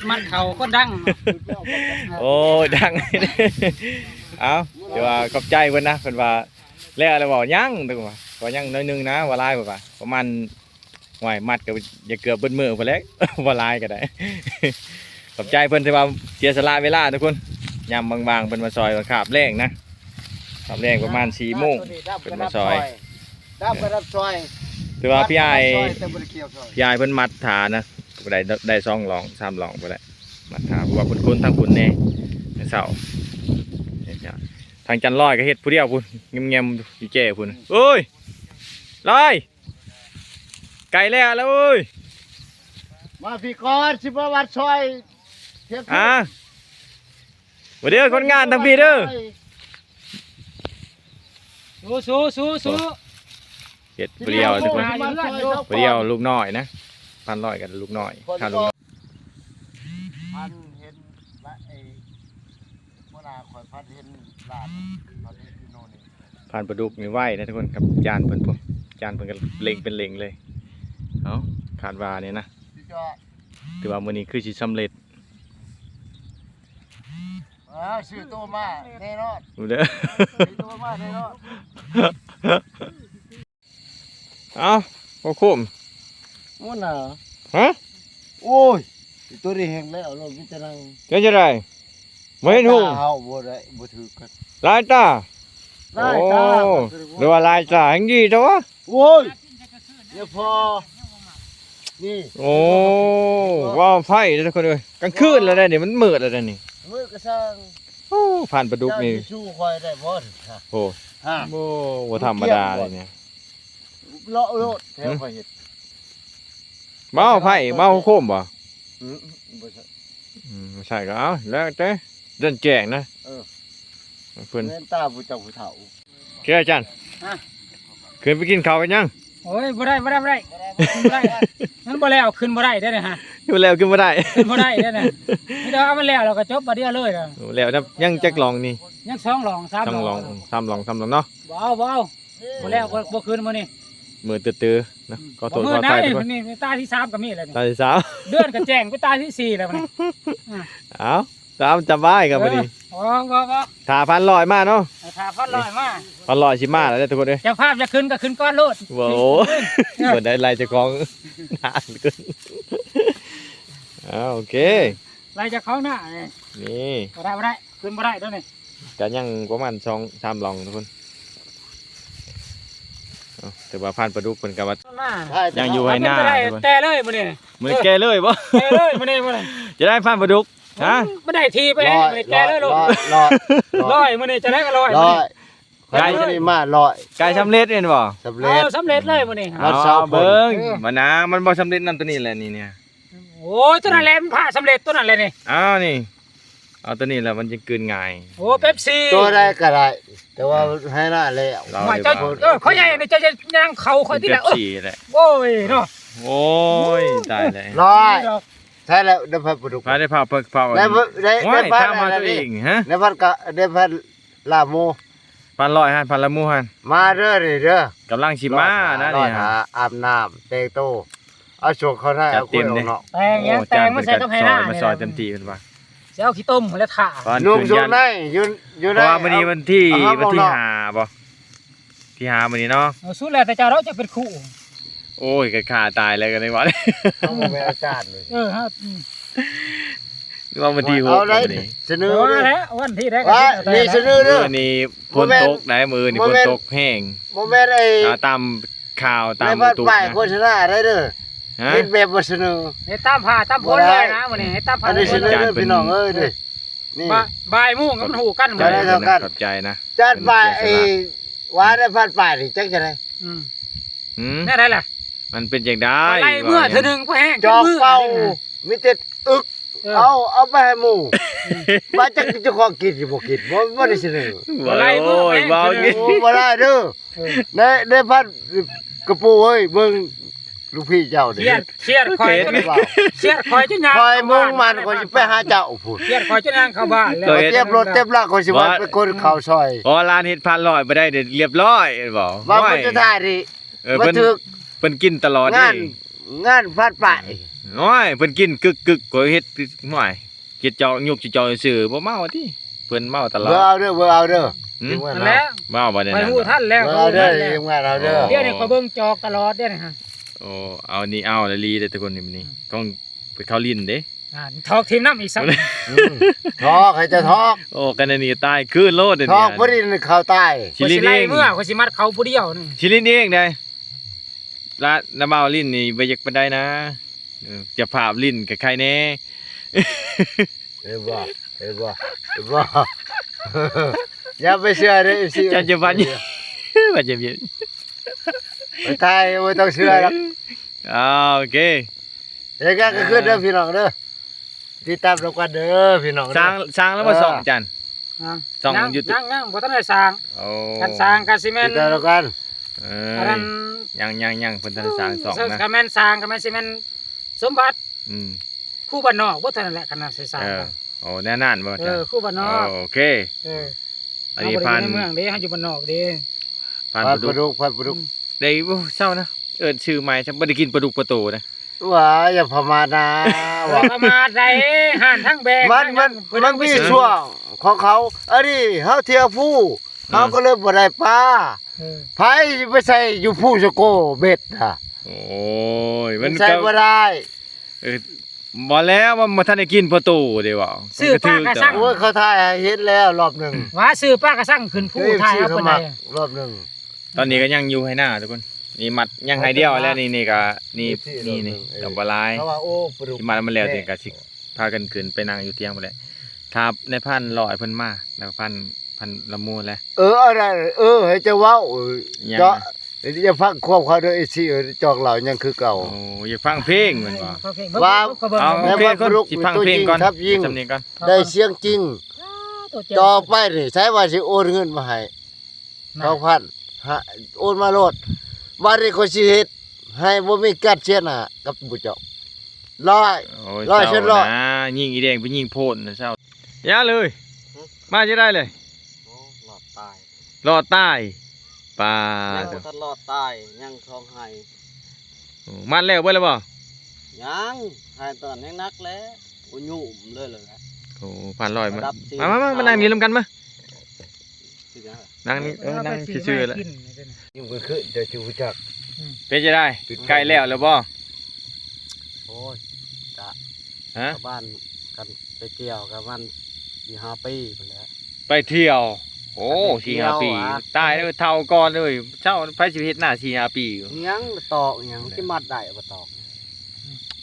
ມັດເຂົ້າຄົນດັງ ໂອ້ຍ ດັງ ເອົ້າ ແຕ່ວ່າຂອບໃຈເພິ່ນນະ ເພິ່ນວ່າແລ້ວ ແລ້ວເວົ້າຍັງ ເພິ່ນວ່າ ວ່າຍັງໜ້ອຍໜຶ່ງນະ ບໍ່ຫຼາຍ ເພິ່ນວ່າ ປະມານ ໂອ້ຍ ມັດກໍຢາກເກືອບເບິດມື້ພຸ້ນແຫຼະ ບໍ່ຫຼາຍກໍໄດ້ ຂອບໃຈເພິ່ນທີ່ວ່າເສຍສະຫຼະເວລາທຸກຄົນ ຍາມວ່າງໆ ເພິ່ນມາຊ່ອຍ ຄາບແລງນະ ຄາບແລງປະມານສີ່ໂມງ ເພິ່ນມາຊ່ອຍ ດັບກໍດັບຊ່ອຍ ແຕ່ວ່າພີ່ອ້າຍ ຊ່ອຍ ແຕ່ບໍ່ໄດ້ກ່ຽວຊ່ອຍ ພີ່ອ້າຍເພິ່ນມັດຖ້ານະ ໄດ້ ໄດ້ສອງລ່ອງ ສາມລ່ອງພຸ້ນແຫຼະ ມັດຖ້າ ເພາະວ່າເພິ່ນຂົນທາງພຸ້ນແດ່ ແຕ່ເຊົ້າ ທາງຈັນລອຍກໍເຮັດຜູ້ດຽວພຸ້ນ ແງມໆ ຢູ່ແຈພຸ້ນ ໂອ້ຍ ລອຍ ໃກ້ແລ້ວລະເອີຍ ມາພີ້ກ່ອນ ຊິມາວັດຊ່ອຍ ອ່າ ມາເດີ ຄົນງານທາງພີ້ເດີ ສູ້ໆໆໆ ເຮັດຜູ້ດຽວທຸກຄົນ ຜູ້ດຽວລູກນ້ອຍນະ ພັນຮ້ອຍກັບລູກນ້ອຍ ຖ້າລູກ ພັນເຫັນລະ ໄອ້ ຫົວໜ້າຂ້ອຍພັນເຫັນຫຼານ ພັນເຫັນຢູ່ໂນ່ນນີ້ ພັນປາດຸກນີ້ໄວນະທຸກຄົນ ກັບຈານເພິ່ນພຸ້ນ ຈານເພິ່ນກໍເລັ່ງເປັນເລັ່ງເລີຍ ເອົ້າ ຄາດວ່ານີ້ນະ ສຸດຍອດ ຖືວ່າມື້ນີ້ຄືຊິສຳເລັດ ອ່າ ຊື້ໂຕມາແນ່ນອນ ເດີ ຊື້ໂຕມາແນ່ນອນ. ເອົ້າ ພໍ່ໂຄມ ໝົດນະ ຮະ ໂອ້ຍ ຕົວນີ້ແຮງແລ້ວ ໂລດມີແຕ່ນັ່ງ ເປັນຈັ່ງໃດ ບໍ່ເຫັນຫຸ່ງ ຕາເຮົາບໍ່ໄດ້ ບໍ່ຖືກກັນ ລາຍຕາ ລາຍຕາ ໂອ້ ຫຼືວ່າລາຍຕາແຮງດີແທ້ວະ ໂອ້ຍ ຢ່າພໍ ນີ້ ໂອ້ ວ່າໄຟເດີທຸກຄົນເອີຍ ກາງຄືນແລ້ວໄດ໋ນີ້ ມັນມືດແລ້ວໄດ໋ນີ້ ມືດກໍຊ່າງ ໂອ້ ພັນປາດຸກນີ້ ເຈົ້າຊິສູ້ຂ້ອຍໄດ້ບໍ່ ໂອ້ ຮະ ໂອ້ ບໍ່ທຳມະດາເລີຍນີ້ ເລາະໂລດແຖວຂ້ອຍເຮັດ ເມົາໄຟ ເມົາໂຄມບໍ່ ອືມ ບໍ່ໃຊ່ ອືມ ບໍ່ໃຊ່ກໍເອົາ ແລ້ວແຕ່ ເດີນແຈ້ງນະ ເອີ ເພິ່ນ ແມ່ນຕາຜູ້ເຖົ້າ ຜູ້ເຖົ້າ ເຄືອຈັນ ຮະ ຂຶ້ນໄປກິນເຂົ້າກັນຍັງ ໂອ້ຍ ບໍ່ໄດ້ ບໍ່ໄດ້ ບໍ່ໄດ້ ບໍ່ໄດ້ ມັນບໍ່ແລ້ວ ຂຶ້ນບໍ່ໄດ້ເດ້ນະ ບໍ່ແລ້ວຂຶ້ນບໍ່ໄດ້ ຂຶ້ນບໍ່ໄດ້ເດ້ນະ ມີແຕ່ວ່າມັນແລ້ວ ແລ້ວກໍຈົບບາດດຽວເລີຍນະ ແລ້ວນະ ຍັງຈັກລ່ອງນີ້ ຍັງສອງລ່ອງ ສາມລ່ອງ ສາມລ່ອງ ສາມລ່ອງ ສາມລ່ອງເນາະ ບໍ່ເອົາ ບໍ່ເອົາ ບໍ່ແລ້ວ ບໍ່ ບໍ່ຂຶ້ນມື້ນີ້ ມື້ຕື້ໆ ນະ ອືມ ຂໍໂທດຂໍອະໄພທຸກຄົນ ນີ້ຕາທີສາມກໍມີແລ້ວນີ້ ຕາທີສາມ ເດືອນກໍແຈ້ງໄປຕາທີສີ່ແລ້ວນີ້ ອ່າ ເອົ້າ ຕາມສະບາຍກັນບັດນີ້ ເອີ ບໍ່ ບໍ່ ຖ້າພັນຮ້ອຍມາເນາະ ຖ້າພັນຮ້ອຍມາ ພັນຮ້ອຍຊິມາແລ້ວເດີທຸກຄົນເອີຍ ເຈົ້າພາບຢາກຂຶ້ນກໍຂຶ້ນກ່ອນໂລດ ໂອ້ ເອີ ບໍ່ໄດ້ໄລ່ເຈົ້າຂອງໜ້າຂຶ້ນ ອ່າ ໂອເຄ ໄລ່ເຈົ້າຂອງໜ້ານີ້ ນີ້ ບໍ່ໄດ້ ບໍ່ໄດ້ ຂຶ້ນບໍ່ໄດ້ໂດນນີ້ ກໍຍັງປະມານສອງສາມລ່ອງທຸກຄົນ ເອົ້າ ຖືວ່າຜ່ານປາດຸກເພິ່ນກໍວ່າ ຍັງຢູ່ໄຮ່ນາ ແກ່ເລີຍມື້ນີ້ ມື້ແກ່ເລີຍບໍ່ ແກ່ເລີຍມື້ນີ້ ມື້ນີ້ ຈະໄດ້ຟັນປາດຸກ ຮະ? ມັນໄດ້ທີ່ໄປ ຮ້ອຍ ມື້ນີ້ແກ່ເລີຍລູກ ຮ້ອຍ ຮ້ອຍ ມື້ນີ້ຈະໄດ້ກໍຮ້ອຍ ຮ້ອຍ ມື້ນີ້ ໄກ່ຊະນິດມາຮ້ອຍ ໄກ່ສຳເລັດແມ່ນບໍ່? ສຳເລັດ ເອີ ສຳເລັດເລີຍມື້ນີ້ ເອົາ ເບິ່ງ ເອີ ມານາ ມັນບໍ່ສຳເລັດນຳຕົວນີ້ແຫຼະນີ້ ນີ້ ໂອ້ຍ ຕົວນັ້ນແຫຼະ ມັນພາສຳເລັດຕົວນັ້ນແຫຼະນີ້ ອ້າວ ນີ້ ເອົາຕົວນີ້ແຫຼະ ມັນຈຶ່ງກືນງ່າຍ ໂອ້ ເປັບຊີ ຕົວໃດກໍໄດ້ ແຕ່ວ່າໃຫ້ໜ້າແລ້ວ ເຈົ້າ ເອີ ຂ້ອຍໃຫຍ່ນີ້ ເຈົ້າຢ່າຍ່າງເຂົ້າຂ້ອຍຕິລະ ເປັບຊີແຫຼະ ໂອ້ຍເນາະ ໂອ້ຍ ຕາຍແລ້ວ ຮ້ອຍ ໃຊ່ແລ້ວ ໄດ້ພັດປາດຸກ ໄດ້ເຜົາ ເຜົາ ໄດ້ ໄດ້ ໄດ້ພັດ ໄດ້ພັດ ໄດ້ພັດລາໝູ ພັນຮ້ອຍຫັ້ນ ພັນລາໝູຫັ້ນ ມາເດີນີ້ເດີ ກຳລັງຊິມານະນີ້ ອາບນ້ຳແຕ່ງໂຕ ເອົາຊ່ວງເຂົ້າໃນ ເອົາກວຍອອກນອກ ແຕ່ງຫຍັງ ແຕ່ງມາໃສ່ກັບໄຮ່ນາ ມາຊ່ອຍເຕັມທີ່ເພິ່ນວ່າ ຊິເອົາຂີ້ຕົມຫັ້ນແຫຼະຖ້າ ນຸ່ງຊ່ວງໃນ ຢູ່ ຢູ່ໃນ ເພາະວ່າມື້ນີ້ວັນທີ ວັນທີຫ້າບໍ່? ທີຫ້າມື້ນີ້ເນາະ ເອີ ສຸດແລ້ວແຕ່ເຈົ້າເນາະ ເຈົ້າເປັນຄູ ໂອ້ຍ ກະຂ້າຕາຍແລ້ວ ກະໄດ້ວ່າ ເຮົາບໍ່ແມ່ນອາຈານເລີຍ ເອີ ເຮົາ ອືມ ຫຼືວ່າວັນທີຫົກ ເອົາໄດ້ ມື້ນີ້ ສະເໜີ ເອົາແລ້ວ ວັນທີໃດກໍ ວ່າ ສະເໜີ ນີ້ສະເໜີເດີ ມື້ນີ້ຝົນຕົກໄດ໋ ມື້ນີ້ຝົນຕົກແຮງ ບໍ່ແມ່ນໄອ້ ຕາມຂ່າວ ຕາມອຸຕຸ ໂຄສະນາໄດ້ເດີ ເຮັດແບບບໍ່ສະເໜີ ເຮັດຕາມຟ້າຕາມຝົນເລີຍນະ ມື້ນີ້ເຮັດຕາມຟ້າ ອັນນີ້ສະເໜີເດີ ພີ່ນ້ອງເອີຍ ນີ້ ບ່າຍໂມງກໍມັນຮູ້ກັນ ໄດ້ເທົ່າກັນ ຂອບໃຈນະ ຈັດໄປ ອັນນີ້ເສຍສະຫຼະ ວ່າໄດ້ພັນປາຍນີ້ ຈັກຈະໄດ້ ອືມ ຫືມ ແນວໃດລະ ມັນເປັນຈັ່ງໃດ ໄລ່ເມື່ອເທື່ອໜຶ່ງ ບໍ່ແຮງ ຈອກເປົ່າ ມີແຕ່ອຶກ ເອີ ເອົາ ເອົາໄປໃຫ້ໝູ່ ວ່າຈັກເຈົ້າຂອງກິນຫຼືບໍ່ກິນ ບໍ່ ບໍ່ໄດ້ສະເໜີ ບໍ່ໄດ້ ໂອ້ຍ ເວົ້ານີ້ ບໍ່ໄດ້ເດີ ເອີ ໄດ້ ໄດ້ພັນ ກະປູເອີຍ ເບິ່ງລູກພີ່ເຈົ້ານີ້ ຄຽດ ຄຽດຂ້ອຍ ຄຽດຂ້ອຍຈົນຍ່າງ ຂ້ອຍມຸ່ງໝັ້ນ ຂ້ອຍຊິໄປຫາເຈົ້າພຸ້ນ ຄຽດຂ້ອຍຈົນຍ່າງເຂົ້າບ້ານແລ້ວ ຕຽມລົດຕຽມລາ ຂ້ອຍຊິໄປ ໄປຂົນເຂົ້າຊ່ອຍ ເພາະວ່າຫຼານເຮັດພັນຮ້ອຍບໍ່ໄດ້ ລຽບຮ້ອຍ ເຫັນບໍ່ ວ່າມັນຈະຖ່າຍນີ້ ເອີ ເພິ່ນ ເພິ່ນກິນຕະຫຼອດເດ້ ງານ ງານພັນປາຍ ໂອ້ຍ ເພິ່ນກິນກຶກໆ ຂ້ອຍເຮັດ ໂອ້ຍ ເຈັດຈອກ ຍຸກຈອກຊື່ ບໍ່ເມົາຕິ ເພິ່ນເມົາຕະຫຼອດ ເບິ່ງເອົາເດີ ເບິ່ງເອົາເດີ ຫືມ ນັ້ນແຫຼະ ເມົາບໍ່ໄດ້ ຂ້ອຍຮູ້ທັນແລ້ວ ເບິ່ງເອົາເດີ ເຮົາຮູ້ທັນແລ້ວ ດຽວນີ້ຂ້ອຍເບິ່ງຈອກຕະຫຼອດເດ້ນີ້ຮະ ໂອ້ ເອົານີ້ເອົາອີ່ຫຼີເດ້ທຸກຄົນ ນີ້ ອືມ ຕ້ອງໄປເຂົ້າຫຼິ້ນເດ້ ອ່າ ຖອກທີມນຳອີກຊ້ຳ ອືມ ຖອກ ໃຫ້ເຈົ້າຖອກ ໂອ້ ກັນອັນນີ້ຕາຍຄືນໂລດ ຖອກຜູ້ນີ້ເຂົ້າຕາຍ ຊິຫຼິ້ນເອງ ຂ້ອຍຊິໄລ່ເມືອ ຂ້ອຍຊິມັດເຂົາຜູ້ດຽວນີ້ ຊິຫຼິ້ນເອງໄດ໋ ລະ ລະບ່າວຫຼິ້ນນີ້ບໍ່ຢາກປານໃດນະ ເອີ ເຈົ້າພາບຫຼິ້ນກະໄຄແດ່ ເຫັນບໍ່ ເຫັນບໍ່ ເຫັນບໍ່ ຢ່າໄປເຊື່ອເດີ ເອັຟຊີ ຈັນຈະບັນ ບັນຈະເປັນ ໄປຖ່າຍ ບໍ່ຕ້ອງເຊື່ອດອກ ອ່າ ໂອເຄ ເຮັດງານກາງຄືນເດີພີ່ນ້ອງເດີ ຕິດຕາມນຳກັນເດີພີ່ນ້ອງເດີ ສ້າງ ສ້າງແລ້ວບໍ່ ເອີ ຊ່ອງ ອາຈານ? ຮະ? ຊ່ອງ ຢູທູບ ຍັງ ຍັງ ຍັງບໍ່ທັນໄດ້ສ້າງ ໂອ້ ຄັນສ້າງກໍຊິແມ່ນ ຕິດຕາມນຳກັນ ເອີ ອັນນັ້ນ ຍັງ ຍັງ ຍັງ ເພິ່ນທັນໄດ້ສ້າງຊ່ອງນະ ກໍແມ່ນສ້າງ ກໍແມ່ນຊິແມ່ນສົມບັດ ອືມ ຄູບ້ານນອກ ບໍ່ເທົ່ານັ້ນແຫຼະ ຄັນວ່າຊິສ້າງ ເອີ ໂອ້ ແນວນັ້ນບໍ່ ເອີ ຄູບ້ານນອກ ໂອເຄ ເອີ ອັນນີ້ພັນ ເຮົາບໍ່ໄດ້ຢູ່ໃນເມືອງເດ້ ເຮົາຢູ່ບ້ານນອກເດ້ ພັນປາດຸກ ພັນປາດຸກ ພັນປາດຸກ ອືມ ໄດ້ ໂອ້ ເຊົານະ ເອີ້ນຊື່ໃໝ່ຊະ ບໍ່ໄດ້ກິນປາດຸກປາໂຕນະ ວ້າ ຢ່າປະມາດນະ ເອີ ປະມາດໃດ ຮ້ານທັງແບງ ມັນ ມັນ ມັນມີຊ່ວງຂອງເຂົາ ອັນນີ້ເຮົາທ່ຽວພູ ເອີ ເຮົາກໍເລີຍບໍ່ໄດ້ປາ ເອີ ໃຜຊິໄປໃສ່ຢູ່ພູສະໂກເບັດນະ ໂອ້ຍ ມັນໃສ່ບໍ່ໄດ້ ເອີ ບໍ່ແລ້ວ ມັນບໍ່ທັນໄດ້ກິນພໍໂຕເດ້ເວົ້າ ຊື້ປາກະຊັງ ໂອ້ຍ ເຂົາຖ່າຍໃຫ້ເຫັນແລ້ວລອບໜຶ່ງ ວ່າຊື້ປາກະຊັງຂຶ້ນພູ ເອີ ເອັຟຊີ ຖ່າຍເອົາປານໃດ ເຂົາມັກລອບໜຶ່ງ ຕອນນີ້ກໍຍັງຢູ່ໄຮ່ນາທຸກຄົນ ນີ້ມັດຍັງໄຮ່ດຽວແລ້ວ ນີ້ ນີ້ກໍ ນີ້ ເອັຟຊີ ນີ້ ລອບໜຶ່ງ ນີ້ ເອີ ກໍບໍ່ຫຼາຍ ເພາະວ່າ ໂອ້ ປາດຸກ ຊິມັດມາແລ້ວ ແຕ່ກໍຊິພາກັນຂຶ້ນໄປນັ່ງຢູ່ທຽງພຸ້ນແຫຼະ ຖ້າໃນພັນຮ້ອຍເພິ່ນມາ ແລ້ວພັນ ພັນລະມູແຫຼະ ເອີ ອັນນັ້ນ ເອີ ໃຫ້ເຈົ້າເວົ້າ ເອີ ເຈາະ ຢ່າຟັງຄວາມເຂົາເດີ ເອັຟຊີ ເອີ ຈອກເລົ່າຍັງຄືເກົ່າ ໂອ້ ຢາກຟັງເພງແມ່ນບໍ່ ເອີ ຟັງເພງ ວ່າ ເບິ່ງ ເບິ່ງ ເອົາ ເພງ ຊິຟັງເພງກ່ອນ ທັບຍິງ ສ່ຳນີ້ກ່ອນ ໄດ້ສຽງຈິງ ອ່າ ຕໍ່ໄປນີ້ ໃສວ່າຊິໂອນເງິນມາໃຫ້ ສອງພັນ ໂອນມາໂລດ ບາດນີ້ຂ້ອຍຊິເຮັດໃຫ້ບໍ່ມີການເສຍໜ້າກັບໝູ່ເຈົ້າ ຮ້ອຍ ໂອ້ຍ ຮ້ອຍເປີເຊັນ ເຊົານະ ຍິງອີແດງໄປຍິງໂພນນະ ເຊົາ ຢ່າເລີຍ ມາຈະໄດ້ເລີຍ ໂອ້ ລອດຕາຍ ລອດຕາຍ ປາ ຍັງບໍ່ທັນລອດຕາຍ ຍັງສອງໄຮ່ ໂອ້ ມັດແລ້ວເບິດແລ້ວບໍ່? ຍັງ ໄຮ່ຕອນຍັງໜັກແຫຼະ ບໍ່ຫຍຸ້ມເລີຍແຫຼະ ໂອ້ ພັນຮ້ອຍ ມາ ມາ ມາ ມານັ່ງນີ້ນຳກັນມາ ນັ່ງນີ້ ເອີ ນັ່ງຊື່ໆແຫຼະ ຢູ່ກາງຄືນເຈົ້າຊິຮູ້ຈັກ ອືມ ເປັນຈັ່ງໃດ ໃກ້ແລ້ວແລ້ວບໍ່? ໂອ້ຍ ກະ ຮະ ປະມານ ຄັນໄປທ່ຽວກະປະມານສີ່ຫ້າປີພຸ້ນແຫຼະ ໄປທ່ຽວ ໂອ້ ສີ່ຫ້າປີ ຕາຍແລ້ວ ເຖົ້າກ່ອນເລີຍ ເຖົ້າ ໃຜຊິເຮັດນາສີ່ຫ້າປີ ຫຍັງຕອກຫຍັງ ຊິມັດໄດ້ບໍ່ຕອກ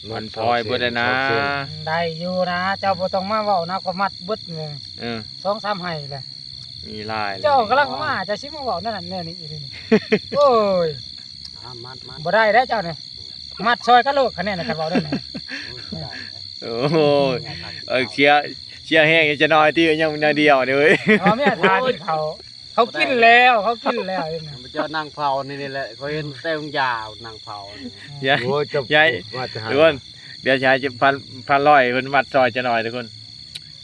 ອືມ ມັນພອຍເບິດແລ້ວນະ. ໄດ້ຢູ່ນະ ເຈົ້າບໍ່ຕ້ອງມາເວົ້ານະ ຂ້ອຍມັດເບິດນີ້ ເອີ ສອງສາມໄຮ່ແຫຼະ ມີຫຼາຍແລ້ວ. ເຈົ້າກຳລັງມາ ເຈົ້າຊິມາເວົ້າແນວນັ້ນແນວນີ້ອີກນີ້ ໂອ້ຍ ອ່າ ມັດໆ ບໍ່ໄດ້ເດ້ເຈົ້ານີ້ ມັດຊ່ອຍກັນໂລດ ຄະແນນນະ ຄັນເວົ້າແນວນີ້. ໂອ້ຍ ເອີ ເຊຍ ເຊຍແຮງຈັກໜ້ອຍຕິ ຍັງໜ້ອຍດຽວນີ້ເວີຍ. ເອົາແມ່ ຖ້າກິນເຂົ້າ ເຂົາກິນແລ້ວ ເຂົາກິນແລ້ວ. ມັນຈະນັ່ງເຝົ້ານີ້ ນີ້ແຫຼະ ຂ້ອຍເຫັນແຕ່ຍາວນັ່ງເຝົ້ານີ້. ຢາຍ ໂອ້ຍ ຈະ ຢາຍ ມາຈະຫາ ທຸກຄົນ ດຽວຊິໃຫ້ພັນ ພັນຮ້ອຍເພິ່ນມັດຊ່ອຍຈັກໜ້ອຍທຸກຄົນ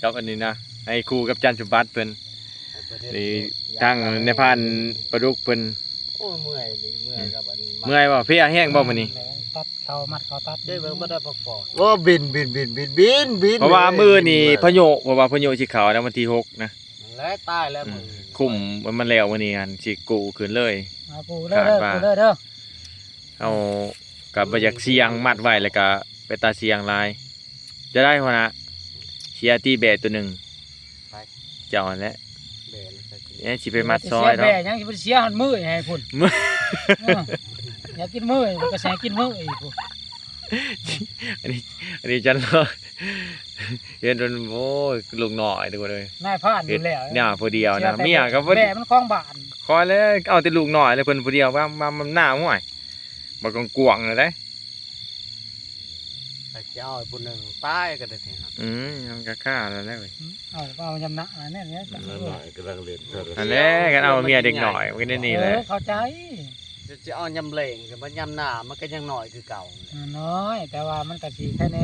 ກັບອັນນີ້ນະ ໃຫ້ຄູ່ກັບຈັນສົມບັດເພິ່ນ ນີ້ ທາງນາຍພານປາດຸກເພິ່ນ. ໂອ້ຍ ເມື່ອຍເດ ເມື່ອຍກັບອັນ ເມື່ອຍບໍ່ ເພຍແຮງບໍ່ມື້ນີ້? ຕັດເຂົ້າ ມັດເຂົ້າຕັດ ເດ້ເບິ່ງບໍ່ໄດ້ພັກຜ່ອນ. ໂອ້ ບິນ ບິນ ບິນ ບິນ ບິນ ບິນ ເພາະວ່າມື້ນີ້ພາຍຸ ເພາະວ່າພາຍຸຊິເຂົ້າໃນວັນທີຫົກນະ. ແລ້ວຕາຍແລ້ວມື້ນີ້ ຄຸ້ມ ມັນແລ້ວມື້ນີ້ຫັ້ນຊິກູ້ຂຶ້ນເລີຍ ອ່າ ກູ້ເລີຍ ຄາດວ່າ ກູ້ເລີຍເດີ. ເຮົາກໍບໍ່ຢາກສ່ຽງ ມັດໄວ້ແລ້ວກໍເປັນຕາສ່ຽງຫຼາຍ. ຈະໄດ້ຫົວໜ້າ ເສຍຕີແບໂຕໜຶ່ງ ໄປ ເຈົ້າຫັ້ນແຫຼະ ແບແລ້ວກໍ ເອີ ຊິໄປມັດຊອຍດອກ ແບຫຍັງ ຊິໄປເສຍຮອດມື້ໃຫ້ພຸ້ນ ເອີ ຢາກກິນມື້ກໍຊິໃຫ້ກິນມື້ອີກພຸ້ນ. ອັນນີ້ ອັນນີ້ຈັນລອຍ ເຫັນມັນ ໂອ້ຍ ລູກນ້ອຍທຸກຄົນເອີຍ ນາຍພານຢູ່ແລ້ວ ເຮັດໜ້າຜູ້ດຽວນະ ເມຍກໍບໍ່ ແບມັນຂອງບ້ານ ຂ້ອຍແລ້ວເອົາແຕ່ລູກນ້ອຍແລ້ວ ເພິ່ນຜູ້ດຽວ ວ່າ ວ່າ ວ່າໜ້າຫ້ວຍ ບັກກວາງໆເລີຍເດ້. ຖ້າຊິເອົາຜູ້ໜຶ່ງຕາຍກໍໄດ້ ອືມ ມັນກໍຂ້າແລ້ວເວີຍ ເອົາ ກໍເອົາຍາມໜ້າແນ່ໆ ນ້ອຍໆກຳລັງເຫຼັ້ນໂທລະສັບ ຫັ້ນແຫຼະ ຄັນເອົາເມຍເດັກນ້ອຍມັນກໍແນວນີ້ແຫຼະ ເອີ ເຂົ້າໃຈ. ຈະ ຈະເອົາຍາມເລັງ ກໍມາຍາມໜ້າ ມັນກໍຍັງນ້ອຍຄືເກົ່າ ນ້ອຍ ແຕ່ວ່າມັນກໍຊິໄຄແນ່